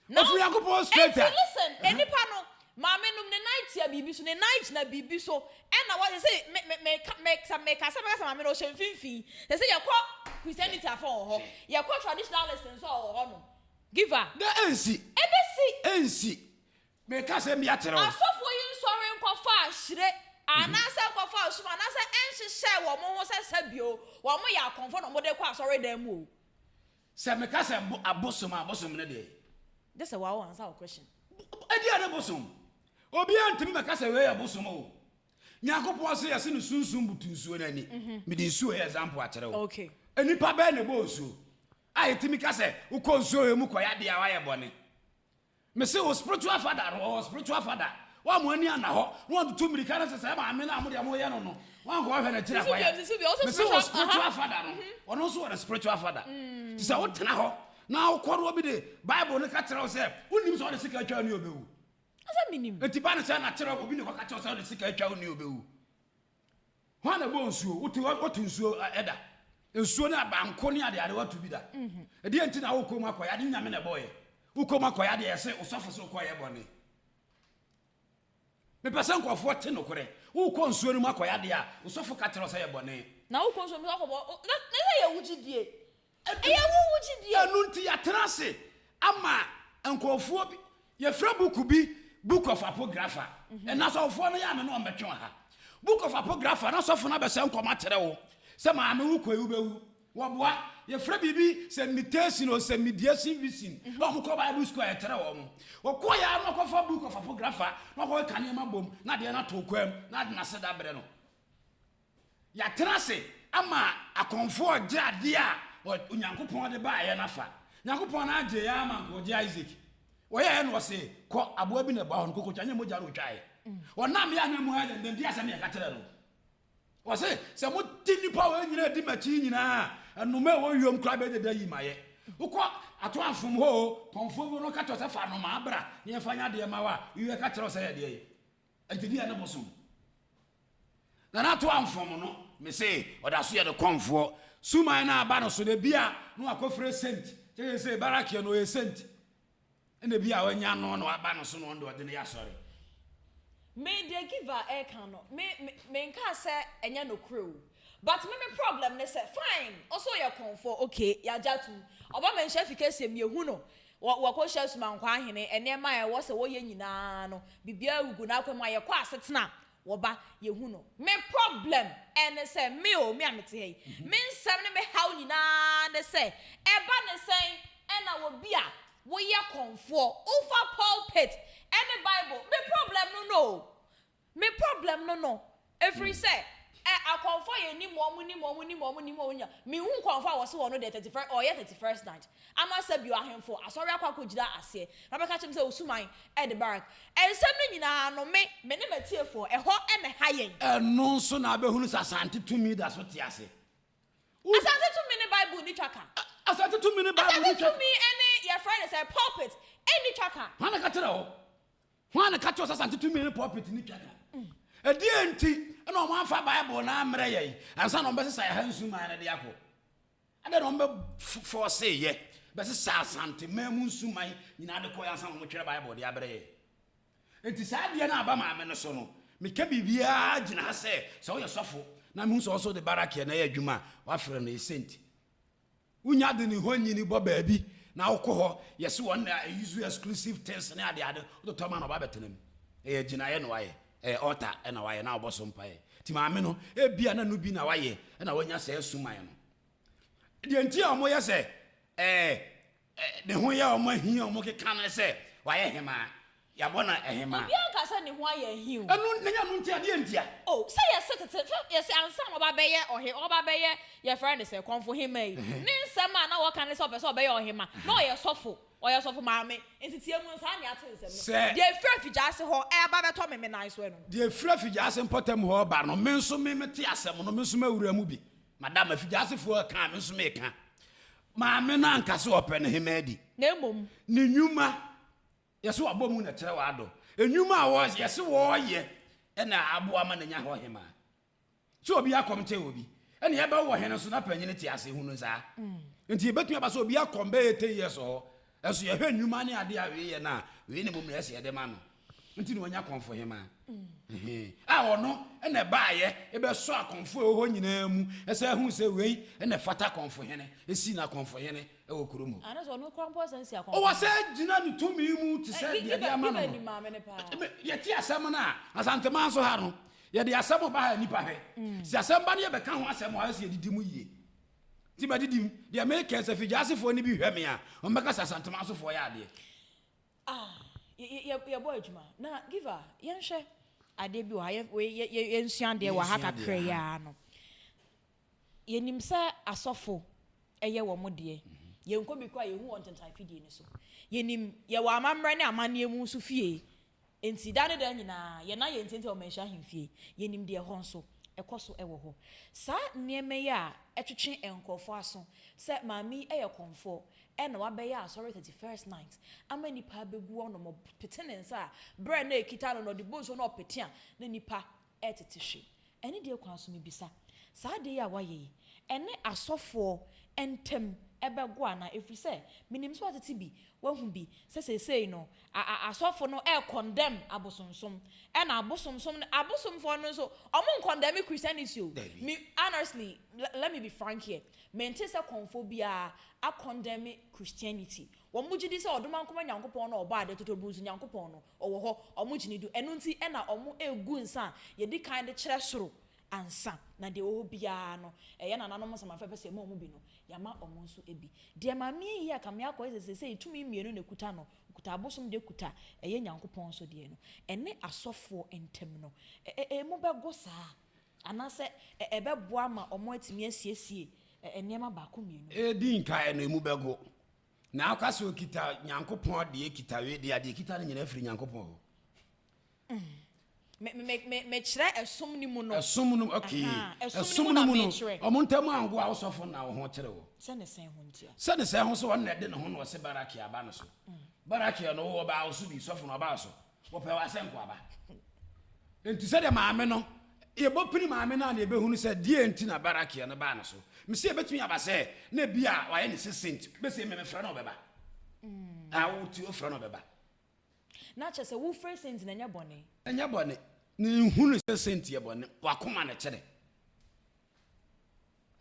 Na Ofiri Nyankopɔn straight a. Enti listen, enipa no, maame nom ne nan tia biribi so, ne nan gyina biribi so, ɛna wɔ sɛ me me me ka me sɛ me kasa mɛka sɛ maame no ɔhyɛ mfimfini. Sɛ sɛ yɛkɔ Christianity afa wɔ hɔ, yɛkɔ traditionalist nso a wɔ hɔ nom. Giver. Dɛ ensi. Ebesi. Ensi. Meka asɛm bi akyerɛ wo. Asɔfoɔ yi nsɔre nkɔfa ahyire anaasɛ nkɔfa asum anaasɛ ɛnhyehyɛ wɔn ho sɛ sɛbio wɔn yɛ akɔmfoɔ na wɔde kɔ asɔredan mu o. Sɛ meka sɛ bo abosom a, bosom ne deɛ? Gye sɛ wawo ansa wo question. Ɛdeɛ ne bosom? Obiara ntumi mɛka sɛ wei yɛ bosom o. Nyankopɔn se yɛse ne sunsum butu nsuo no ani. Mede nsuo yɛ example akyerɛ wo. Nnipa bɛn na ɛbɔɔ nsuo a yɛtumi ka sɛ wokɔ nsuo wei mu kɔyɛ adeɛ a woayɛ bɔne? Mese wo spiritual father no ɔwɔ spiritual father wa mo ani ana hɔ na wɔn tutu mirika no sɛ sɛ maame no a mo deɛ mo yɛ no no wɔn akɔ hwɛ n'akyiri akɔyɛ. Mese wo spiritual father no ɔno nso wɔ ne spiritual father ti sɛ wotena hɔ na wokɔ no obi de Bible no ka kyerɛ wo sɛ wonim sɛ ɔde sika atwa ne obewu. Enti ba no sɛ na kyerɛ obi ne kɔka kyerɛ wo sɛ ɔde sika atwa wo ne obewu. Hwan na ɛbɔɔ nsuo? Wote wotu nsuo ɛda. Nsuo ne abanko ne adeade woatu bi da. Ɛdeɛ nti na wokɔ mu akɔyɛ ade Nyame na ɛbɔɔyɛ. Wokɔ mu akɔyɛ adeɛ yɛse osɔfo sɛ wokɔyɛ bɔne. Mepɛ sɛ nkurɔfoɔ te nokorɛ. Wokɔ nsuo no mu akɔyɛ adeɛ a osɔfo ka kyerɛ wo sɛ yɛ bɔne. Na wokɔ nsuo no mu akɔbɔ na sɛ yɛ wo gyidie. Ɛyɛ wo wo gyidie. Ɛno nti yɛatena ase ama nkurɔfoɔ bi, yɛfrɛ buku bi Book of Apographa. Ɛnna asɔfoɔ no yɛ a me ne wɔn bɛtwe wɔ ha. Book of Apographa, na sɔfo no abɛhyɛ nkɔm akyerɛ wo sɛ maame wo kɔ yi wobɛwu. Wɔboa. Yɛfrɛ biribi sɛ meditation o, sɛ mediation vision. Na wɔkɔ Bible school a yɛkyerɛ wɔn. Wɔkɔeɛ ara na wɔkɔfa Book of Apographa na wɔkɔka nneɛma bom na adeɛ no ato kwan mu na ade no ase da berɛ no. Yɛatena ase ama akɔmfoɔ regye adeɛ a Onyankopɔn de baeɛ no afa. Nyankopɔn no agye yɛn ama nka ɔgye Isaac. Wɔyɛeɛ no ɔse, kɔ, aboa bi na ɛbɔ hɔ no, kɔkɔtwa, nyɛ mogya na ɔtwaeɛ. Ɔnam yɛ a na mu ayɛ denden, deɛ asɛm yɛka kyerɛ no. Ɔse, sɛ mote nnipa wɔ nyinaa di m'akyi nyinaa a, nnoma a ɛwɔ wiem koraa bɛyɛ deda yi mayɛ. Wokɔ ato afom hɔ o, kɔmfoɔ bi no ka kyerɛ sɛ fa nnomaa bra na yɛmfa nyɛ adeɛ ma wo a, yɛka kyerɛ wo sɛ yɛ deɛ yi. Ɛnti deɛ ne bosom. Nana to amfom no. Me se ɔda so yɛ ne kɔmfoɔ. Suman no aba no so no ebia na wakɔfrɛ saint. Kyɛ sɛ sɛ Barakia no ɔyɛ saint. Ɛna ebia wanya no na waba no so na ɔno deɛ ɔde no yɛ asɔre. Me deɛ Giver ɛka no me me menkaa sɛ ɛnyɛ nokorɛ o but me me problem ne sɛ fine ɔsɛ ɔyɛ kɔmfoɔ okay yagye atom ɔba manhyia fi kɛseɛ mu yɛhu no. Wɔ wɔkɔhyia Sumankwaa hene, nneɛma a ɛwɔ sɛ wɔyɛ nyinaa no, biribiara gugu n'akwan mu a yɛkɔ asetena a, wɔba, yɛhu no. Me problem ne sɛ, me o, me a mete ha yi, me nsɛm ne me haw nyinaa ne sɛ, ɛba ne sɛn na obi a woyɛ kɔmfoɔ, wofa pulpit ne Bible, me problem no no o. Me problem no no, ɛfiri sɛ ɛ akɔmfoɔ a yɛnim wɔn nim wɔn nim wɔn nim wɔn nyinaa, menhu kɔmfoɔ a wɔse wɔn deɛ 31 ɔyɛ 31st night ama sɛ bio ahemfo asɔre akɔ akɔgyina aseɛ na bɛka kyerɛ me sɛ Osuman de Barak. Nsɛm no nyinaa no me, me ne m'atiefoɔ, ɛhɔ na ɛha yɛn. Ɛno nso na abɛhunu sɛ Asante tumi da so te ase. Asante tumi ne Bible nni twaka. Asante tumi ne Bible nni twaka. Asante tumi ne yɛfrɛ no sɛ pulpit nni twaka. Hwan na ka kyerɛ wo? Hwan na ka kyerɛ wo sɛ Asante tumi ne pulpit nni twaka? Ɛdeɛn nti na wɔn amfa Bible no ammrɛ yɛn ansa na wɔbɛsesa yɛn ha nsuman no de akɔ? Adɛn na wɔbɛfɔɔse yɛ bɛsesa Asante man mu nsuman nyinaa de kɔɛ ansa na wɔtwerɛ Bible de abrɛ yɛn? Enti saa adeɛ no a aba maame no so no, meka biribiara gyina ha sɛ, sɛ woyɛ sɔfo na mehu sɛ wo nso wode barakia na ɛyɛ adwuma a, woafrɛ no, ɛyɛ saint. Wonya de ne hɔ nyini bɔ baabi na wokɔ hɔ, yɛse wɔn na ɛuse exclusive things ne adeade, wototɔ ma na ɔba bɛtena mu. Ɛyɛ agyinaeɛ na wayɛ, ɛyɛ altar na wayɛ na wobɔ so mpaeɛ. Nti maame no, ebia na no bi na wayɛ na wanya saa suman no. Deɛ nti a wɔyɛ sɛ ɛɛ Ne ho yɛ wɔn ahi a wɔkeka no sɛ wayɛ hemaa. Yɛabɔ no hemaa. Obiara nka sɛ ne ho ayɛ ahi o. Ɛno na ɛnyɛ ɛno nti a, deɛ ntia? O, sɛ yɛse tete, sɛ yɛse ansa na ɔba bɛyɛ ɔhe, ɔba bɛyɛ, yɛfrɛ no sɛ, kɔmfo hemaa yi, ne nsɛm a na wɔka ne sɛ ɔpɛ sɛ ɔbɛyɛ ɔhema, na ɔyɛ sɔfo, ɔyɛ sɔfo maame. Nteteɛ mu no, saa na yɛate nsɛm no. Sɛ. Deɛ ɛfiri afigyaase hɔ reba bɛtɔ me me nan so ɛno no. Deɛ ɛfiri afigyaase mpɔtam hɔ reba no, me nso me mete asɛm no, me nso mawura mu bi. Madam, afigyasefoɔ reka a, me nso meka. Maame no anka sɛ ɔpɛ ne hemmaa di. Na mmom. Ne nnwuma, yɛse wabɔ mu na ɛkyerɛ w'adɔ. Nnwuma a wɔ, yɛse wɔyɛ na aboa ma no anya hɔ hemmaa. Sɛ obi akɔm kyɛn obi, ɛna yɛbɛwo ɔhene nso na panyin te ase hunu saa. Nti ebetumi aba sɛ obi akɔm bɛyɛ 10 years wɔ hɔ, ɛnso yɛhwɛ nnwuma ne adeɛ a wei yɛ no a, wei na mmom na ɛsɛ yɛde ma no. Nti na wanya kɔmfo hemaa. A ɔno na ɛbaayɛ ɛbɛsɔ akɔmfo a ɛwɔ hɔ nyinaa mu ɛsɛ ahu sɛ wei na ɛfata kɔmfo hene, ɛsii no akɔmfo hene wɔ kurom hɔ. Ana sɛ ɔno koraa mpo asan si akɔmfo hene. Ɔwɔ sɛ gyina ne tumi mu te sɛ deɛ ɛde ama no no. Yɛte asɛm no a, Asanteman nso ha no, yɛde asɛm ba ha nnipa hwɛ. Sɛ asɛm ba no yɛbɛka ho asɛm a, ɛsɛ yɛdidi mu yie. Nti madidi mu. Deɛ meka sɛ Figyasefoɔ no bi hwɛ me a, wɔbɛka sɛ Asanteman sofoɔ yɛ adeɛ. Ah, yɛ yɛbɔ adwuma. Na Giver, yɛnhwɛ adeɛ bi wɔ ha. Yɛ wei yɛ yɛ yɛnsua adeɛ wɔ ha Yɛnsua adeɛ kakra yi aha. ara no. Yɛnim sɛ asɔfo yɛ wɔn deɛ. Yɛnkɔ bi koraa a, yɛhu wɔn ntentan fidie no so. Yɛnim, yɛwɔ amammerɛ ne amanneɛ mu nso fie. Enti da ne da nyinaa, yɛn nan yɛ ntiantia wɔ Manhyia Ahemfie. Yɛnim deɛ ɛhɔ nso ɛkɔ so wɔ hɔ. Saa nneɛma yi a ɛtwetwe nkurɔfoɔ aso sɛ maame yi yɛ kɔmfoɔ na wabɛyɛ asɔre 31st night ama nnipa abɛgu hɔ nom, ɔpete ne nsa a berɛ a na ɛkita no no ɔde bɔ nsuo na ɔpete a na nnipa retete hwe. Ɛne deɛ kwan so mebisa, saa adeɛ yi a woayɛ yi, ɛne asɔfoɔ ntam bɛgo anaa? Ɛfiri sɛ menim sɛ woatete bi, woahu bi sɛ seesei no a a asɔfo no ɛrekɔndɛm abosonsom, ɛna abosomsom no, abosomfoɔ no nso wɔn nkɔndɛme Christianity o. Dabi. Me honestly, let me be frank here, mente sɛ kɔmfoɔ biara akɔndɛme Christianity. Wɔn gye di sɛ Ɔdomankoma Nyankopɔn no a ɔbɔɔ adeɛ totoburu nso Nyankopɔn no, ɔwɔ hɔ, wɔn gye no di. Ɛno nti na wɔn regu nsa a yɛdi kan de kyerɛ soro ansa na deɛ ɛwɔ hɔ biara no, ɛyɛ nananom nsamanfoɔ a yɛpɛ sɛ yɛma wɔn bi no, yɛama wɔn nso bi. Deɛ maame yi yɛ a kame akɔyɛ sɛ seesei tumi mmienu na ɛkuta no, ɔkuta abosom deɛ kuta ɛyɛ Nyankopɔn nso deɛ no, ɛne asɔfoɔ ntam no, ɛmu bɛgo saa? Anaasɛ ɛbɛboa ma wɔatumi asiesie nneɛma baako mmienu? Ɛdi nkaeɛ no, ɛmu bɛgo. Na woka sɛ ɔkita Nyankopɔn deɛ, kita wei deɛ a, deɛ ɛkita no nyinaa firi Nyankopɔn hɔ. Me me me mekyerɛ ɛsom no mu no. Ɛsom no okay. Ɛsom no mu no wɔn ntam ango a wosɔfo na wo ho kyerɛ wɔ. Sɛ ne sɛn ho ntia. Sɛ ne sɛn ho so wɔn na ɛde ne ho na ɔse Baraki aba no so. Baraki no wɔ ɔbaa wo so bi sɔfo no ɔbaa so. Wɔpɛ wɔ asɛ nkoaba. Nti sɛdeɛ maame no yɛbɔ pini maame no a na yɛbɛhunu sɛ deɛ nti na Baraki no baa no so. Mese yɛbɛtumi aba sɛ na bi a wayɛ ne sɛ saint bɛsɛ mmɛmɛfrɛ no ɔbɛba. A wotu ofrɛ no ɔbɛba. Na kyerɛ sɛ wofrɛ saint no ɛnyɛ bɔne. Ɛnyɛ bɔne. Na nhunu sɛ saint yɛ bɔne. W'akoma na ɛkyerɛ.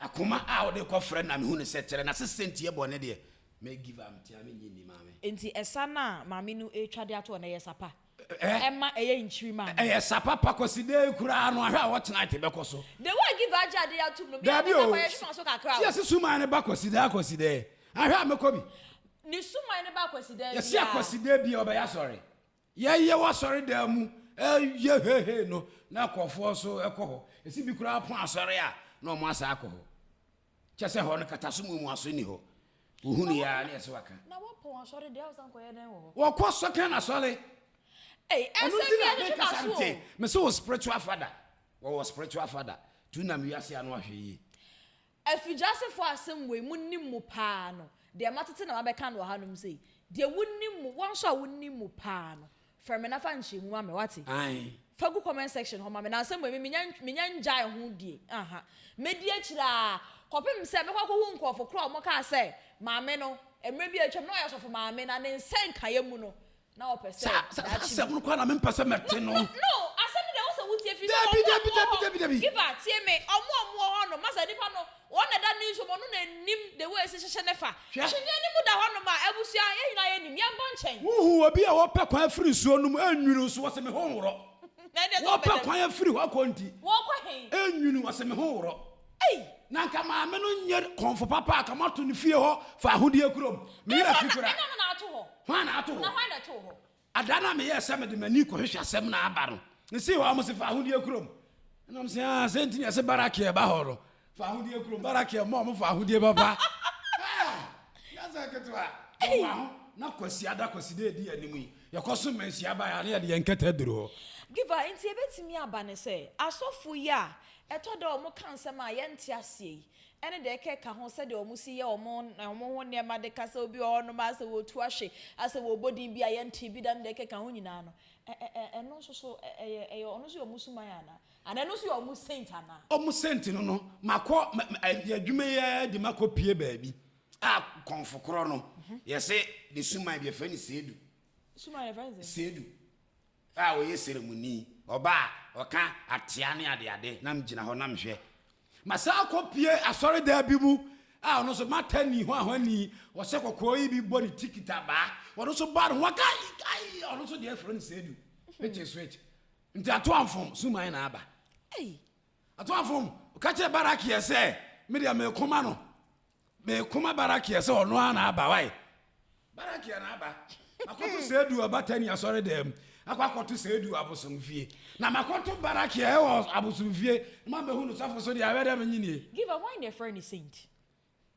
Akoma a wode kɔfrɛ na mehu no sɛ kyerɛ. Na sɛ saint yɛ bɔne deɛ. Me give a metea me nyi nni maame. Enti ɛsa no a maame no retwa de ato hɔ no ɛyɛ sa pa? Ɛ. Ɛma ɛyɛ nkyiri ma anaa? Ɛyɛ sa papa Kwasidaa yi koraa no ahwɛ a wɔtena ate bɛkɔ so. The way a give agye ade atom no, me Daabi ankasa o, kɔyɛ hwɛ m'aso kakra o. sɛ yɛse suman no ba Kwasidaa Kwasidaa yi, ahwɛ a mɛkɔ bi. Ne suman no ba Kwasidaa Yɛse biara. Kwasidaa biara ɔbɛyɛ asɔre. Yɛyɛ wɔ asɔredan mu yɛ heihei no, na nkurɔfoɔ nso kɔ hɔ. Ɛsi bi koraa pɔn asɔre a, na wɔn asan akɔ hɔ. Kyɛ sɛ hɔ no kataso muamuaso nni hɔ. Wohunu yɛ ara na yɛsɛ waka. Na wɔpɔn asɔre deɛ, wosan kɔyɛ dɛn wɔ hɔ? Wɔkɔ sɔkɛn asɔre. Ei, Ɛno ɛnsɛm nti bi na ɛtwetwe mekasa m'aso o. nte. Mese wo spiritual father. Wɔwɔ spiritual father. Tu nam wiase ano ahwɛ yie. Afigyasefoɔ asɛm wei mo nim mu paa no, deɛ matete na mabɛka no wɔ hanom sei, deɛ wonim mu, wɔn nso a wonim mu paa no, frɛ me na fa nkyerɛmu ma me, wate? Ae. Fa gu comment section hɔ ma me, na asɛm wei me menya menya ngyae ho die, aha. Mɛdi akyire ara kɔpem sɛ mɛkɔ akɔhu nkurɔfo korɔ a wɔkaa sɛ maame no, mmerɛ bi a atwam na ɔyɛ sɔfo maame, na ne nsa nkaeɛ mu no, Na ɔpɛ sɛ Saa saa daakye asɛm bi. no koraa na mempɛ sɛ mɛte No, no. no, no, asɛm no deɛ ɛwɔ sɛ wotie firi sɛ Dabi, ɔmo a dabi, ɔmo wɔ dabi, hɔ, dabi, dabi. Giver, tie me, ɔmo a ɔmo wɔ hɔ no, masa nipa no, wɔn na ɛda ne nsuo mu, ɔno na nim the way esi hyehyɛ ne fa. Hwɛ. Hyehyɛ ne mu da hɔ nom a, abusua, yɛn nyinaa yɛnim, yɛn bɔ nkyɛn. Wohu obi a wɔpɛ kwan afiri nsuo no mu ɛnwunu nso wɔse me ho nworɔ. Na ɛdeɛ sɛ Wɔpɛ ɔbɛda mu. kwan afiri hɔ akɔ nti. Wɔkɔ he? Ɛnwunu wɔse me ho nworɔ. Ei! Na anka maame no nyɛ kɔmfo papa a, anka moato no fie hɔ fa ahodeɛ kurom. Me werɛ Ɛnyɛ afi koraa. ɔno na ato hɔ. Hwan na ato hɔ? Na hwan na ɛtoo hɔ? Ada no a meyɛɛ sɛ mede m'ani rekɔhwehwɛ asɛm no aba no, mesii hɔ a wɔse fa ahodeɛ kurom. Ɛna wɔse ah, sɛ nti na yɛse Barakiel ba hɔ no. Fa ahodeɛ kurom, Barakiel mma wɔn fa ahodeɛ papa. Ah, yɛasɛ ketewa. Wɔn aho na Kwasiada Kwasida edi anim yi, yɛkɔso mmanhyia baeɛ a na yɛde yɛn kɛtɛ aduru hɔ. Giver, Enti ebetumi aba ne sɛ asɔfo yi a ɛtɔ da a wɔka nsɛm a yɛnte aseɛ yi ne deɛ ɛkeka ho sɛdeɛ wɔsi yɛ wɔn wɔn ho nneɛma de ka sɛ obi wɔ hɔnom a sɛ wɔretu ahwe asɛ wɔrebɔ din bi a yɛntee bi da ne deɛ ɛkeka ho nyinaa no ɛ ɛ ɛ ɛno nso so ɛ ɛyɛ ɛyɛ ɔno nso yɛ wɔn suman anaa? Anaa ɛno nso yɛ wɔn saint anaa? Wɔn saint no no, makɔ mɛ mɛ ɛ adwuma yi ara de makɔ pie baabi a kɔnfo korɔ no yɛse ne suman bi yɛfrɛ no Seedu. Suman yɛfrɛ no sɛn? Seedu. A ɔyɛ seremoni, ɔba a, ɔka atea ne adeade, na megyina hɔ na mehwɛ. Masan akɔpue asɔredan bi mu a ɔno nso matani hwahwani, ɔhyɛ kɔkɔɔ yi bi bɔ ne ti kita baa, ɔno nso ba ne ho aka ai, ɔno nso deɛ frɛ no Sedu, which is which. Nti ato amfom, suman na aba. Ato amfom, ɔka kyerɛ Barakiɛ sɛ, me deɛ mekoma no. Meko ma Barakiel sɛ ɔno ara na aba wae. Barakiel na aba. Makɔto Sedu wɔ Batani asɔredan mu. Akɔ akɔto Sedu wɔ abosomfie. Na makɔto Barakiel wɔ abosomfie. Na mabɛhu no sɔfo so deɛ awɛ dɛ menye nie. Giver, hwan na yɛfrɛ no saint?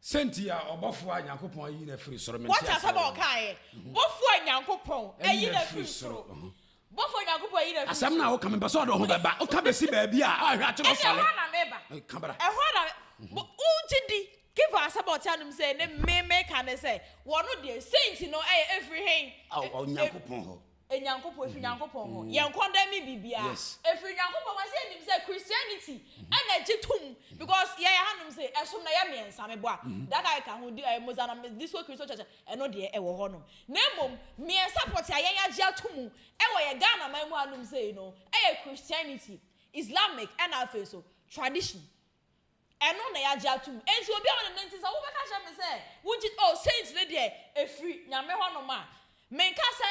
Saint yɛ ɔbɔfoɔ a Nyankopɔn ayi no afiri soro. Mente Wate aseɛ asɛm a wɔ. ɔkaeɛ? Bɔfoɔ a Nyankopɔn ayi no afiri soro. Bɔfoɔ a Nyankopɔn ayi no afiri Asɛm no a soro. woka mepɛ sɛ ɔde wo ho bɛba. Woka bɛsi baabi a, ahwɛ akyerɛ Ɛnna ɔsɔre. ɛhɔ ara na meba. Ka bra. Ɛhɔ ara na wogye di. Give asɛm a ɔte anom sɛ ne me meka ne sɛ wɔno deɛ saint no ɛyɛ ɛfiri hen? Aw, Onyankopɔn hɔ. Nyankopɔn, ɛfiri Nyankopɔn hɔ. Yɛn kɔndɛmi biribiara. Yes. Ɛfiri Nyankopɔn hɔ. Sɛ yɛnim sɛ Christianity ɛna ɛgye tom because yɛyɛ hanom sɛ ɛsom na ɛyɛ mmiɛnsa meboa. That guy ka ho di ɛɛ Mozana Disco Christo Church ɛno deɛ ɛwɔ hɔ nom. Na mmom mmiɛnsa pɔtee a yɛn agye ato mu ɛwɔ yɛ Ghana man mu hanom sei no ɛyɛ Christianity, Islamic ɛna afei so tradition. Ɛno na yɛagye atom. Enti obi a ɔne no nte sɛ wobɛka kyerɛ me sɛ wogye oh saint no deɛ ɛfiri Nyame hɔ nom a, menka sɛ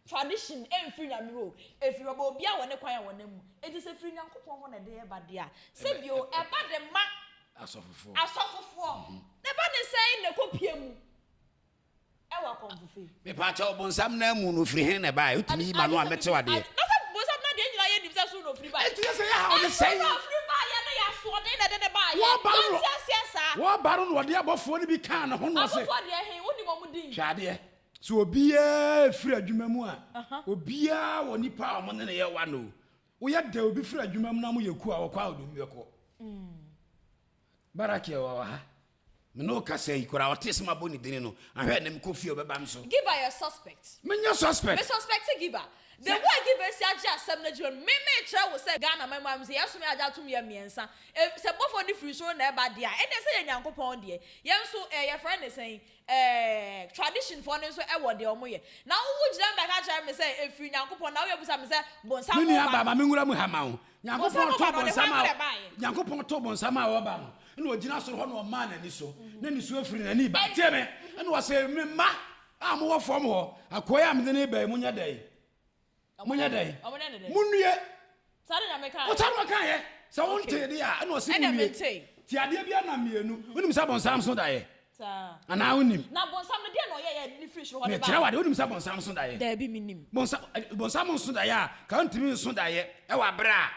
tradition ɛmfiri Nyame hɔ o, ɛfiri hɔ but obiara wɔ ne kwan a wɔnam mu. Enti sɛ ɛfiri Nyankopɔn hɔ na ɛde ɛba deɛ a, sɛ bio ɛba de ma Asɔfofoɔ. asɔfofoɔ. Na ɛba ne sɛn na ɛkɔpue mu? Ɛwɔ akɔmfofe. Mepaakyɛw, bonsam no amu no ofiri hen na ɛbaeɛ? Wotumi yi m'ano a mɛtew adeɛ. Na sɛ bonsam no adeɛ nyinaa yɛnim sɛ soro na ofiri baeɛ. Enti sɛ yɛhaw ne sɛn? Ɛsoro na ofiri baeɛ no yɛ asoɔden na ɛde no baeɛ. Wɔba no Yɛnte aseɛ saa. Wɔba no na ɔde abɔfoɔ no bi kaa ne ho na ɔse. Abɔfoɔ deɛ he, wonim wɔn din? Hwɛ adeɛ, sɛ obiara firi adwuma mu a, obiara wɔ nipa a wɔne no yɛ one o. Woyɛ dɛ obi firi adwuma mu na moyɛ kuo a, wɔkɔ a ɔde obi bɛkɔ. Barakiel wɔ ha. Me ne wo kasa yi koraa, ɔtee sɛ mabɔ ne dini no, ahwɛ ɛnɛ mekɔ fie a ɔbɛba me so. Giver yɛ suspect. Menyɛ suspect. Me suspecte Giver. The way Giver si agye asɛm no agyina no, me mekyerɛ wo sɛ Ghana man mu ha sɛ yɛsom yɛ agye atom yɛ mmiɛnsa. Sɛ bɔfoɔ no firi soro na ɛba deɛ a, ɛnneɛ sɛ yɛ Nyankopɔn deɛ. Yɛn nso eh, yɛfrɛ no sɛn? Ɛɛ tradition foɔ no nso wɔ deɛ wɔn yɛ. Na wo wo gyina mu bɛka kyerɛ me sɛ ɛfiri Nyankopɔn na woyɛ bisa me sɛ bonsam Me nua ba baa no. ma me nwura mu ha ma wo. Nyankopɔn Bonsam too ba no ɔde bonsam hwan a na ɛbaeɛ? Nyankopɔn too bonsam a ɔba no ɛna ɔgyina soro hɔ na ɔmaa n'ani so na nisuo firi n'ani ba. Tie me ɛna ɔse me mma a mowɔ fam hɔ akoa yi a mede no reba yi monyɛ dɛn? Monyɛ dɛn? Monnue. Saa na Nyame kaeɛ. Wo saa na ɔkaeɛ. Sɛ wo ntee deɛ a, ɛna ɔse monnue. Ti adeɛ bi anam mmienu. Wonim sɛ bonsam so daeɛ? Anaa wonnim? Na bonsam no, deɛn na ɔyɛeɛ a ɛde no firi soro hɔ de baeɛ? Mekyerɛ wo adeɛ, wonim sɛ bonsam so daeɛ? Daabi, mennim. Bonsam, bonsam nso daeɛ a, ka ɔntumi nso daeɛ ɛwɔ aberɛ a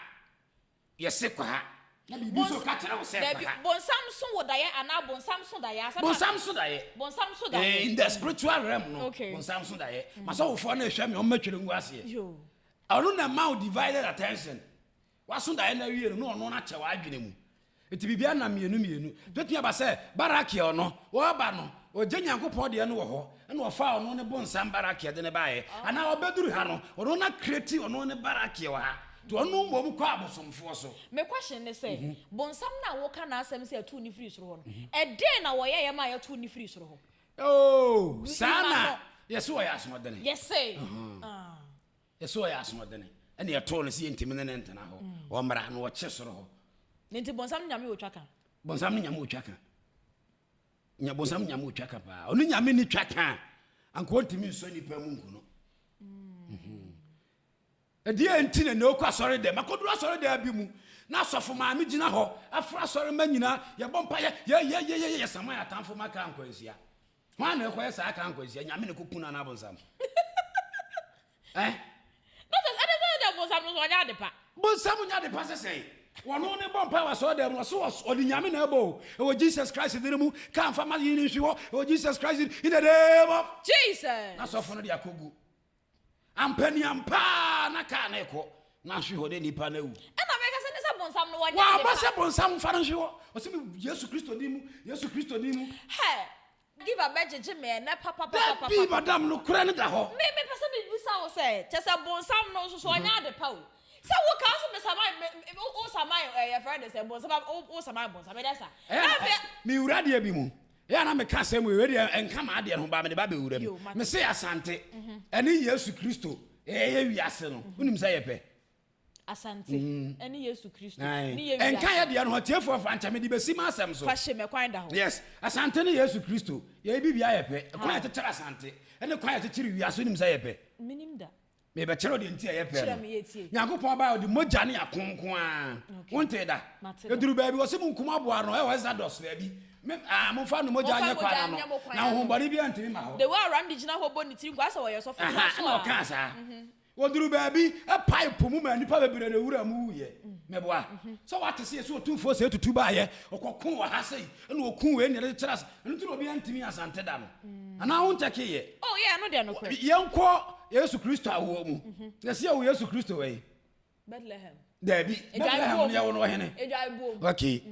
Yɛse kɔ ha. Na biribi nso ka kyerɛ wo sɛ kɔ Dabi, ha. bonsam so wo daeɛ anaa bonsam so daeɛ? Asɛm a. Bonsam so daeɛ. Bonsam so Eh, daeɛ. in the spiritual realm no, Okay. bonsam so daeɛ. Masɔfofoɔ no rehwɛ me, wɔn mɛtwerɛ ngu aseɛ. Yo. Ɔno na ɛma wo divided attention. Waso daeɛ no awie no, na ɔno no akyɛ w'adwene mu. Nti biribiara nam mmienu mmienu. Bɛtumi aba sɛ Barakiel no, ɔreba no, ɔgye Nyankopɔn deɛ no wɔ hɔ, ɛna ɔfaa ɔno ne bonsam Barakiel de no baeɛ. Anaa ɔbɛduru ha no, ɔno na create ɔno ne Barakiel wɔ ha. Nti ɔno mmom kɔ abosomfoɔ so. Me question ne sɛ, bonsam no a woka n'asɛm sɛ yɛtoo no firii soro hɔ no, ɛdeɛn na wɔyɛeɛ maa yɛtoo no firii soro hɔ? Oh, saa na yɛse ɔyɛ asoɔdene. Yɛse, ah. Yɛse ɔyɛ asoɔdene, ɛna yɛtoo no sɛ yɛntumi ne no ntena hɔ, ɔmmra na ɔkye soro hɔ. Ne nti bonsam ne Nyame otwa ka? Bonsam ne Nyame otwa ka. Nya bonsam ne Nyame otwa ka paa. Ɔne Nyame ne twa ka a, anka ɔntumi nsɔ nipa mu nku no. Ɛdeɛ nti na na ɔkɔ asɔre dɛm. Akɔduru asɔre dɛm bi mu, na asɔfo maame gyina hɔ, afra asɔre mma nyinaa, yɛbɔ mpa yɛ yɛ yɛ yɛ yɛ yɛ saman atamfo ma kra nkwanhyia. Hwan na ɛkɔyɛ saa kra nkwanhyia? Nyame na ɛkɔku no anaa bonsam? Eh? Na sɛ ɛde sɛ deɛ bonsam no so ɔnyɛ ade pa. Bonsam nyɛ ade pa sɛ sɛn? Wɔno ne bɔ mpae wɔ asɔre dɛm no, ɔso ɔde Nyame na ɛbɔ o. Ɛwɔ Jesus Christ din mu, kaa mfa ma yi ne nhwi hɔ. Ɛwɔ Jesus Christ din, in the name of Jesus. Na sɔfo no de akɔgu. Ampa ni ampa na kaa no rekɔ na ahwe hɔ na nipa no awu. Ɛna meka sɛ ne sɛ bonsam no wɔnyɛ ade pa. Wamma sɛ bonsam mfa no nhwe hɔ. Ɔsɛ me Yesu Kristo din mu, Yesu Kristo din mu. Hɛ! Giver bɛgyegye me ɛnɛ papapapapa. Dabi madam nokorɛ no da hɔ. Me mepɛ sɛ mebisa wo sɛ kyɛ sɛ bonsam no nso so ɔnyɛ ade pa o. Sɛ wo ka wo sɛ me saman me wo saman ɛɛ yɛfrɛ no sɛ bonsam wo saman bonsam ɛdɛ sa. Ɛyɛ Na afei. Me wura deɛ bi mu. Ɛyɛ a na meka asɛm wei, wei deɛ ɛnka m'adeɛ no ho, but mede ba bɛwura mu. Mese Asante ɛne Yesu Kristo ɛyɛ wiase no, wonim sɛ yɛpɛ? Asante ɛne Yesu Kristo ne yɛ wiase. Ɛnka yɛ deɛ no ho, atiefoɔ fa nkyɛ, mede bɛsi m'asɛm so. Fa hye me, kwan da hɔ. Yes, Asante ne Yesu Kristo, yɛyɛ biribiara yɛpɛ. Kwan a yɛkyekyere Asante ɛne kwan a yɛkyekyere wiase, wonim sɛ yɛpɛ? Menim da. Merebɛkyerɛ wo deɛ nti a ɛyɛ pɛ no. Nyankopɔn baeɛ ɔde mogya ne ako nko ara. Wontee da? Ɛduru baabi ɔse monkum aboa no ɛwɔ Exodus baabi. Me, ah, momfa no mogya nyɛ kwan ano na honhommɔne biara ntumi mma hɔ. The way a Randy gyina hɔ bɔ ne tiri nko asɛ ɔyɛ sɔfo koraa so a. Ɛna ɔkaa saa. Wɔduru baabi ɛpae po mu ma nnipa bebree na wura mu wuiɛ. Meboa. Sɛ wate sɛ yɛsɛ otumfoɔ sɛ tutu baeɛ ɔkɔko wɔ ha sei ɛna ɔku wei na yɛde kyerɛ ase. Ɛno nti na obiara ntumi Asante da no. Anaa wo nkyɛkeeɛ? Oh yeah, ɛno deɛ nokorɛ. Yɛnkɔ Yesu Kristo awoɔ mu. Yɛsi yɛwo Yesu Kristo wɔ yi. Bethlehem. Daabi, Bethlehem no yɛwo no wɔ hene. Okay.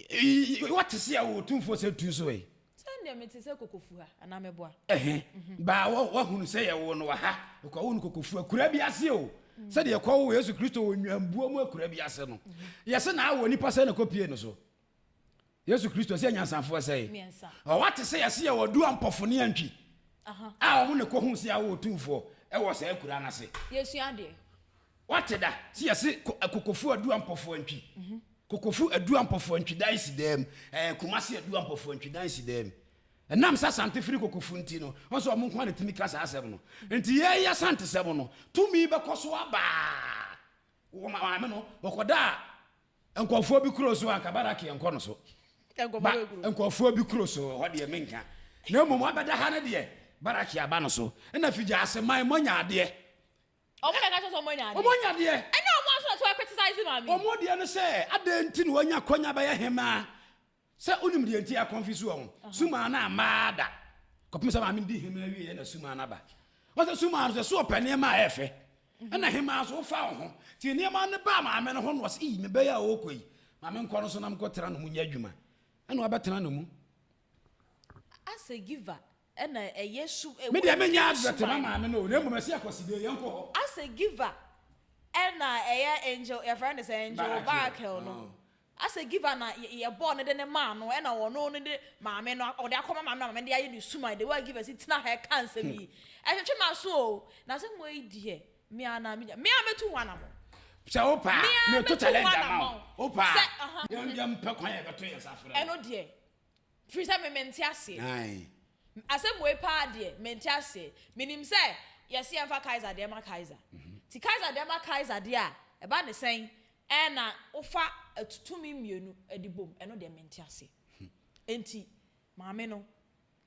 Wɔte sɛ yɛwo otumfoɔ sɛ tu nso wɔ yi. Sɛdeɛ mete sɛ kokofu ha anaa mɛboa. Ɛhɛn. Baa wahunu sɛ yɛwo no wɔ ha. Ɔkɔwo no kokofu akura bi ase o. Sɛdeɛ yɛkɔwo Yesu Kristo wɔ nnwambuo mu akura bi ase no. Yɛse na awɔ nipa sɛ na kɔpie no so. Yesu Kristo sɛ anyansafoɔ sɛe. Ɔwa te sɛ yɛse yɛwɔ du ampɔfo ne antwi a wɔn na kɔhu sɛ yɛawo otumfoɔ wɔ saa akura no ase. Yɛsua adeɛ. Wate da sɛ yɛse kokofo adu ampɔfo antwi. Mhm. Kokofo adu ampɔfo antwi dan si dɛm. Ɛɛ Kumasi adu ampɔfo antwi dan si dɛm. Ɛnam sɛ Asante firi kokofo nti no, wɔn sɛ wɔn nko ara na tumi ka saa asɛm no. Nti yɛyɛ Asantesɛm no, tumi bɛkɔ so abaa. Wɔ maame no, wɔkɔdaa Nkurɔfoɔ bi kuro so anka Baraki nkɔ no so. Ba nkurɔfoɔ bi kuro so hɔ deɛ menka. Na mmom wabɛda ha no deɛ Baraki aba no so. Ɛna figya man moanya adeɛ. Ɔmo na ɛka kyerɛ sɛ ɔmo anya adeɛ. Ɔmo anya adeɛ. Ɛnyɛ ɔmo aso na ɛsɛ criticize maame. Ɔmo deɛ no sɛ adɛn nti na wanya kwanya bɛyɛ hemaa. Sɛ wonim deɛ nti a kɔnfi so wɔn. Sumaa no amma da. Kɔpem sɛ maame no di hemaa wieɛ na sumaa no aba. Wɔn sɛ sumaa no sɛ so ɔpɛ nneɛma a ɛyɛ fɛ. Ɛna hemaa nso wofa wo ho. Nti nneɛma no baa maame no ho no ɔsɛ ii mebɛyɛ a ɔrekɔ yi. Maame nkɔ no so na mekɔ tena no mu nyɛ adwuma. Ɛna wabɛtena no mu. As a giver ɛna ɛyɛ su. Me deɛ menyɛ advert ma maame no o na mmom ɛsɛ akɔsidie yɛnkɔ hɔ. As a giver ɛna ɛyɛ angel yɛfrɛ no sɛ angel Barakel no. Asɛ giver na yɛbɔɔ no de no maa no ɛna ɔno no de maame no ɔde akɔma maame na maame de ayɛ ne suman the way giver si tena ha ɛka nsɛm yi ɛtwetwe m'aso o na asɛm wei deɛ me ara na menya me ara mɛtu ho anamɔn. Sɛ wo pɛ a meto challenge ama wo wo pɛ a yɛn yɛn pɛ kwan yɛbɛto yɛn nsa frɛ ɛno deɛ firi sɛ me mente aseɛ asɛm wei paa deɛ mente aseɛ menim sɛ yɛse yɛmfa Kaiser deɛ ma Kaiser ti Kaiser deɛ ma Kaiser deɛ a ɛba ne sɛn Ɛna wofa tumi mmienu de bom, ɛno deɛ mente aseɛ. Enti maame no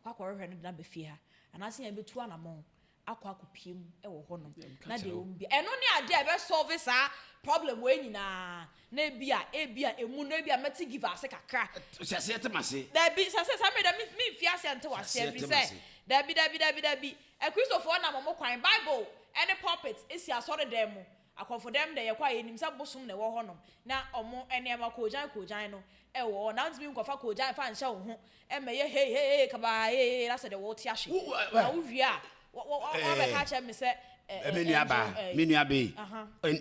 kɔ akɔhwehwɛ no de no aba fie ha, anaasɛ yɛn bɛtu anamɔn akɔ akɔpie mu wɔ hɔ nom, na deɛ ɛwɔ mu bia. Ɛno ne adeɛ a ɛbɛ solve saa problem wei nyinaa, na ebia, ebia emu no, ebia mɛte give ase kakra. Hyɛ aseɛ te m'ase. Dabi, sɛ sɛ saa mmerɛ deɛ memfi aseɛ nte w'aseɛ, ɛfiri sɛ, dabi, dabi, dabi, dabi, Akristofoɔ nam wɔn kwan, Bible ne pulpit si asɔredan mu, Akɔmfo dɛm dɛ yɛkɔ a yenim sɛ bosom na ɛwɔ hɔnom na ɔmo nneɛma koogyan koogyan no wɔ hɔ na wontumi nkɔfa koogyan mfa nhyɛ wo ho mmɛyɛ hei hei hei kabaa ee na sɛ deɛ wote ahwe na wowie a woabɛka akyerɛ me sɛ Me nua baa, me nua bee,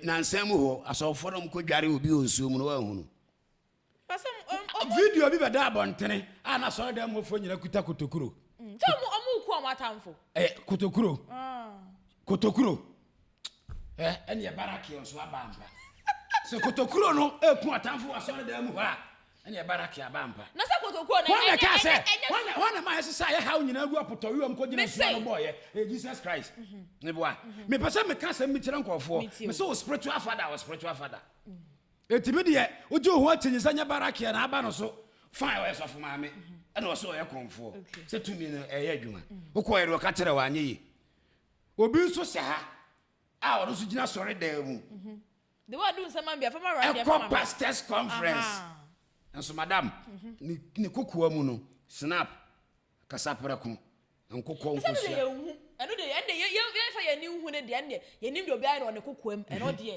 nansa mu hɔ asɔfoɔ no ɔmo dware obi wɔ nsuo mu no woanhunu? Video bi bɛda abɔntene a na asɔredan mu hɔfoɔ nyinaa kuta kotokuro. Sɛ ɔmo ɔmo ku ɔmo atamfo. Ɛ kotokuro. Kotokuro. Ɛ ɛne ɛbarake nso aba ampa. Sɛ kotokuro no eku atamfo wɔ asɔredan mu hɔ a ɛne ɛbarake aba ampa. Na sɛ kotokuro no ɛnyɛ ɛnyɛ ɛnyɛ. Wɔn na ma ɛsesa yɛ haw nyinaa gu apotɔwewa mu kɔgyina nsuo ano bɔɔyɛ. Ɛyɛ Jesus Christ. Ne boa. Mepɛ sɛ meka asɛm bi kyerɛ nkurɔfoɔ. Mesɛ wo spiritual father wɔ spiritual father. Enti me deɛ, wogye wo ho akyinnye sɛ nyɛ Barakia na aba no so? Fine, ɔyɛ sɔfo maame, ɛna ɔsɛ ɔyɛ kɔmfoɔ. Sɛ tumi no ɛyɛ adwuma. Wokɔɛ no ɔka kyerɛ wo anyɛ yie. Obi nso hyɛ ha a ɔno nso gyina sɔre dan mu. Ɛkɔ pastors conference. Nso madam, ne kokoa mu no, snap, kasaprɛko, Nkokɔ nkosua. Ɛsɛ deɛ yɛnhu ɛno deɛ ɛno deɛ yɛnfa yɛn ani nhu ne deɛ ɛno deɛ yɛnim deɛ obiara yɛ no wɔ ne kokoam ɛno deɛ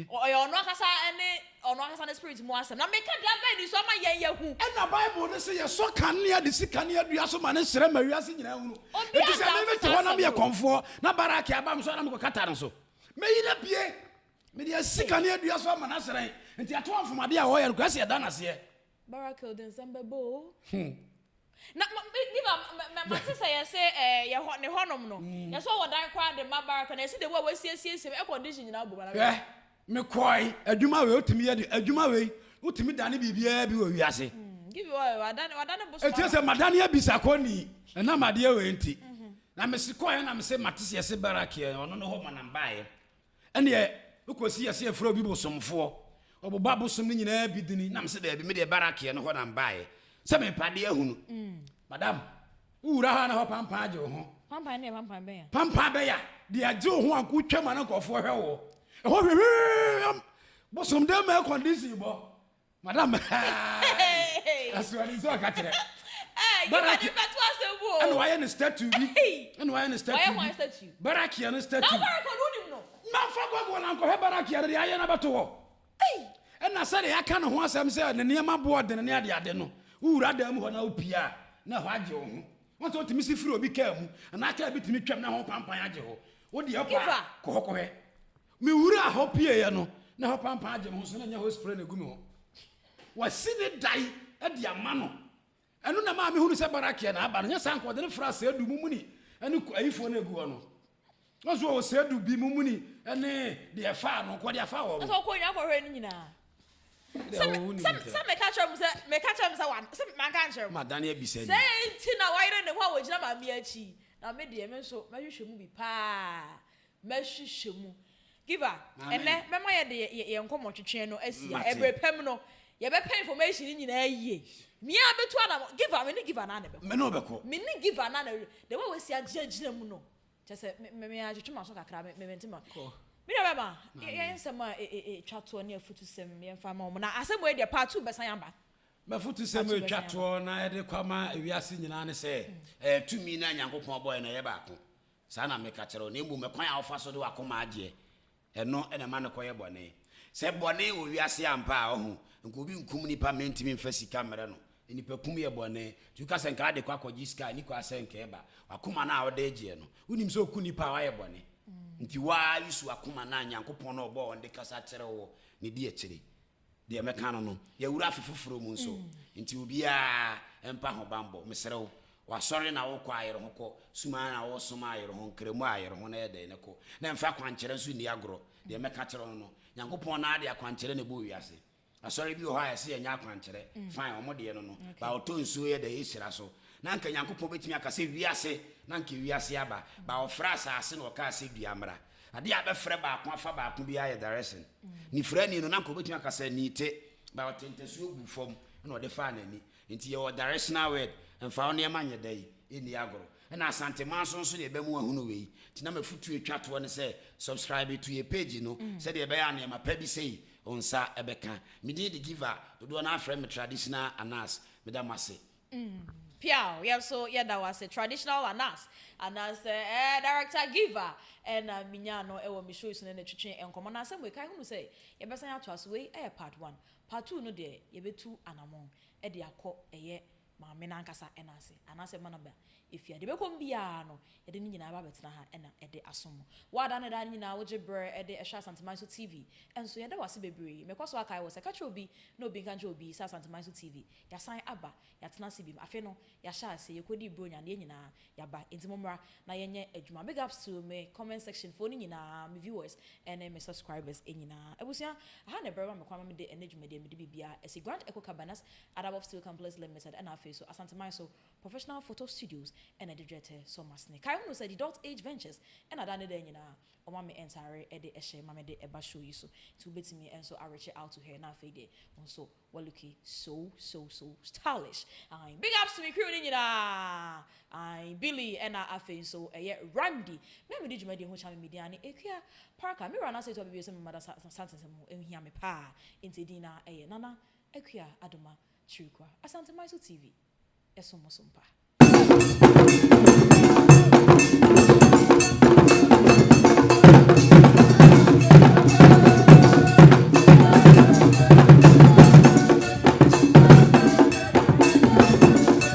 ɔyɛ ɔno ankasa ɛne ɔno ankasa ne spirit mu asɛm na meka deɛ abɛn ni so ama yɛn yɛhu. Ɛna Bible no se yɛsɔ kanea de si kanea dua so ma ne hyerɛn ma wiase nyinaa hunu. Enti sɛ me mete hɔ na meyɛ kɔmfoɔ na Baraki aba me so a na mekɔkata no so. Mɛyi no apue. Mede asi kanea dua so ama no ahyerɛn. Enti ato amfomadeɛ a ɔyɛ no koraa sɛ yɛda no aseɛ. Baraki ɔde nsɛm bɛbɔ o. Na ma me give a ma ma mate sɛ yɛse ɛɛ yɛ hɔ ne hɔnom no yɛsɛ ɔwɔ dan koraa de ma baraka na yɛsi de wo a wasiesie air condition nyinaa bom ana. Hwɛ, mekɔe, adwuma wei wotumi yɛ de, adwuma wei wotumi dane biribiara bi wɔ wiase. Give you oil, wadane wadane bosom Ɛkyerɛ sɛ madane abisakɔni ɛnam adeɛ wei nti. Na mese kɔeɛ na mese mate sɛ yɛse Barakiɛ ɔno ne hɔ ma nam baeɛ. Ɛneɛ wokɔsi yɛse yɛfrɛ obi bosomfoɔ, ɔbobɔ abosom no nyinaa bi dini, na mese daabi medeɛ Barakiɛ no hɔ na mebaeɛ sɛ mepɛ adeɛ ahunu. Madam, wowura hɔ a na hɔ pampan agye wo ho. Pampan ne yɛ pampan bɛn a? Pampan bɛn a, deɛ agye wo ho a wotwa mu a na nkurɔfoɔ hwɛ woɔ. Ɛhɔ hwehwehwehwɛm, bosom dɛm air condition bɔ. Madam, asuade nso ɔka kyerɛ. Baraki ɛna wayɛ ne statue bi. Ɛna wayɛ ne statue bi. Barakia no statue. Na Baraka no wonim no. Mafa Google na nkɔhwɛ Barakia no deɛ ayɛ no abɛto hɔ. Ɛna sɛdeɛ yɛaka ne ho asɛm sɛ ne nneɛma boɔ dene ne adeade no, wowura dan mu hɔ na wopie a, na ɛhɔ agye wo ho. Wɔn sɛ wotumi si firi obi kaa mu anaa kaa bi tumi twam na ho pampan agye hɔ. Wo deɛ kɔ a, kɔ hɔ kɔhwɛ. Me wuraa hɔ pieeɛ no, na ɛhɔ pampan agye me ho so, na ɛnyɛ hɔ spray na ɛgu me ho. Wasi ne dan de ama no. Ɛno na ɛmaa mehunu sɛ Barakia na aba no. Nyɛ saa nka ɔde no fra Seedu Mumuni ne ayifoɔ no ɛgu hɔ no. Wɔn nso wɔwɔ Seedu bi Mumuni ne deɛ ɛfaa no, nka ɔde afa wɔn. Ɛsɛ ɔkɔ nyinaa kɔhwɛ ne nyinaa. Sɛ meka kyerɛ mu sɛ meka kyerɛ mu sɛ wa sɛ manka nkyerɛ mu. Madane abisa ni. Sɛ nti na wayere ne ho a wɔgyina maame akyi. Na me deɛ me nso mɛhwehwɛ mu bi paa. Mɛhwehwɛ mu. Giver, ɛnnɛ mɛma yɛde yɛn nkɔmmɔtwetwe no asi ha. Ɛberɛ pa mu no, yɛbɛpɛ information no nyinaa yie. Me ara bɛtu anamɔ. Giver, me ne Giver no ara na ɛbɛkɔ. Me ne wo bɛkɔ. Me ne Giver no ara na ɛbɛkɔ. The way wasi agyinagyina mu no, kyerɛ sɛ me me me atwetwe m'aso kakra, me me mente ma. Me nua bɛma, yɛn nsɛm a ɛtwa toɔ ne afutusɛm yɛmfa ma wɔn. Na asɛm wei deɛ part two bɛsan aba. M'afutusɛm a ɛtwa toɔ na yɛde kɔ ama wiase nyinaa ne sɛ, ɛɛ tumi no a Nyankopɔn bɔeɛ no ɛyɛ baako. Saa na meka kyerɛ wo, na mmom ɛkwan a wofa so de w'akoma agyeɛ, ɛno na ɛma no kɔyɛ bɔne. Sɛ bɔne wɔ wiase ampa a, ɔho, nka obi nkum nnipa mma ɛntumi mfa sika mmrɛ no. Nnipakum yɛ bɔne. Nti woka sɛ nka wode kɔ akɔgye sika a, ɛnni kwan sɛ nka ɛba. W'akoma no a wode regyeɛ no, wonim sɛ woku nnipa a woayɛ bɔne. Nti wo ara use w'akoma no a Nyankopɔn no a ɔbɔɔ wo no de kasa kyerɛ woɔ no di akyire. Deɛ mɛka no no, yɛawura afe foforɔ mu nso, nti obiara mpa ho banbɔ. Mesrɛ wo, w'asɔre na wokɔ a, yere ho kɔ, sum ara na wosom a, yere ho, nkramu a, yere ho na yɛ dɛn na kɔ, na mfa akwankyerɛ nso nni agorɔ. Deɛ mɛka kyerɛ wo no, Nyankopɔn no ara de akwankyerɛ na ɛbɔɔ wiase. Asɔre bi wɔ hɔ a yɛse yɛnyɛ akwankyerɛ, fine, wɔn deɛ no no, but ɔtɔ nsuo yɛ dɛn, ɛhyira so. Na anka Nyankopɔn bɛtumi aka sɛ wiase, na anka wiase aba, but ɔfrɛɛ asase na ɔkaa sɛ dua mmra. Adeɛ a bɛfrɛ baako afa baako biara yɛ direction. Nifirani no, na anka ɔbɛtumi aka sɛ ni te, but ɔte ntasuo guu fam na ɔde faa n'ani. Nti yɛwɔ directional word, mfa wo nneɛma nyɛ dɛn, nni agorɔ. Ɛna Asanteman so nso na yɛbɛma wahunu wei. Nti na m'afutuo a ɛtwa toɔ ne sɛ, subscribe to yɛ page no, sɛdeɛ ɛbɛyɛ a nneɛma pa bi sei wo nsa bɛka. Me din de Giver, dodoɔ no ara frɛ me Traditional Anas. Meda mo ase. Piaw, yɛn nso yɛda wo ase. Traditional Anas anaasɛ eh, Director Giver ɛna menyaa no wɔ me show yi so ne no twetwe nkɔmmɔ. Na asɛm wei, kae hunu sɛ yɛbɛsan atoa so. Wei yɛ part one. Part two no deɛ, yɛbɛtu anamɔn de akɔ ɛyɛ maame no ankasa nan ase anaasɛ ɛma no aba efie a. Deɛ ɛbɛkɔ mu biara no, yɛde ne nyinaa ba abɛtena ha na ɛde asom mo. Wo a da ne da no nyinaa wogye berɛ de hwɛ Asanteman so TV nso, yɛda wo ase bebree. Mekɔ so akae wo sɛ, ka kyerɛ obi na obi nka nkyerɛ obi sɛ Asanteman so TV, yɛasan aba, yɛatena ase biom. Afe no, yɛahyɛ aseɛ, yɛkɔdii Buronya no, yɛn nyinaa yɛaba. Enti mommra na yɛnyɛ adwuma. Big ups to me comment section foɔ no nyinaa, me viewers ne me subscribers nyinaa. Abusua, aha na ɛberɛ ma me kwan ma mede ɛnnɛ dwumadie a mede biribiara asi Grand Echo Cabanas, Adabov Steel Complex Limited ɛna afei so Asanteman so Professional Photo Studios ɛna ɛde dwɛtɛ sɔ m'asene. Kae hunu sɛ Didot Age Ventures ɛna da ne da nyinaa ɔma me ntaare de hyɛ ma mede ba show yi so. Nti wobɛtumi nso a reach out to her na afei deɛ wo nso wa looki so so so stylish. Ae big ups to me crew no nyinaa. Ae Billy ɛna afei nso ɛyɛ Randy. Me a medi dwumadie ho kyame me din ane Akua Parker. Me wura no asɛ ɛtɔ bibie sɛ me mma da santensɛm ho ɛhia me paa. Nti edin no ara ɛyɛ Nana Akua Adoma Kyirikua. Asanteman so TV. Ɛsom mo so mpa.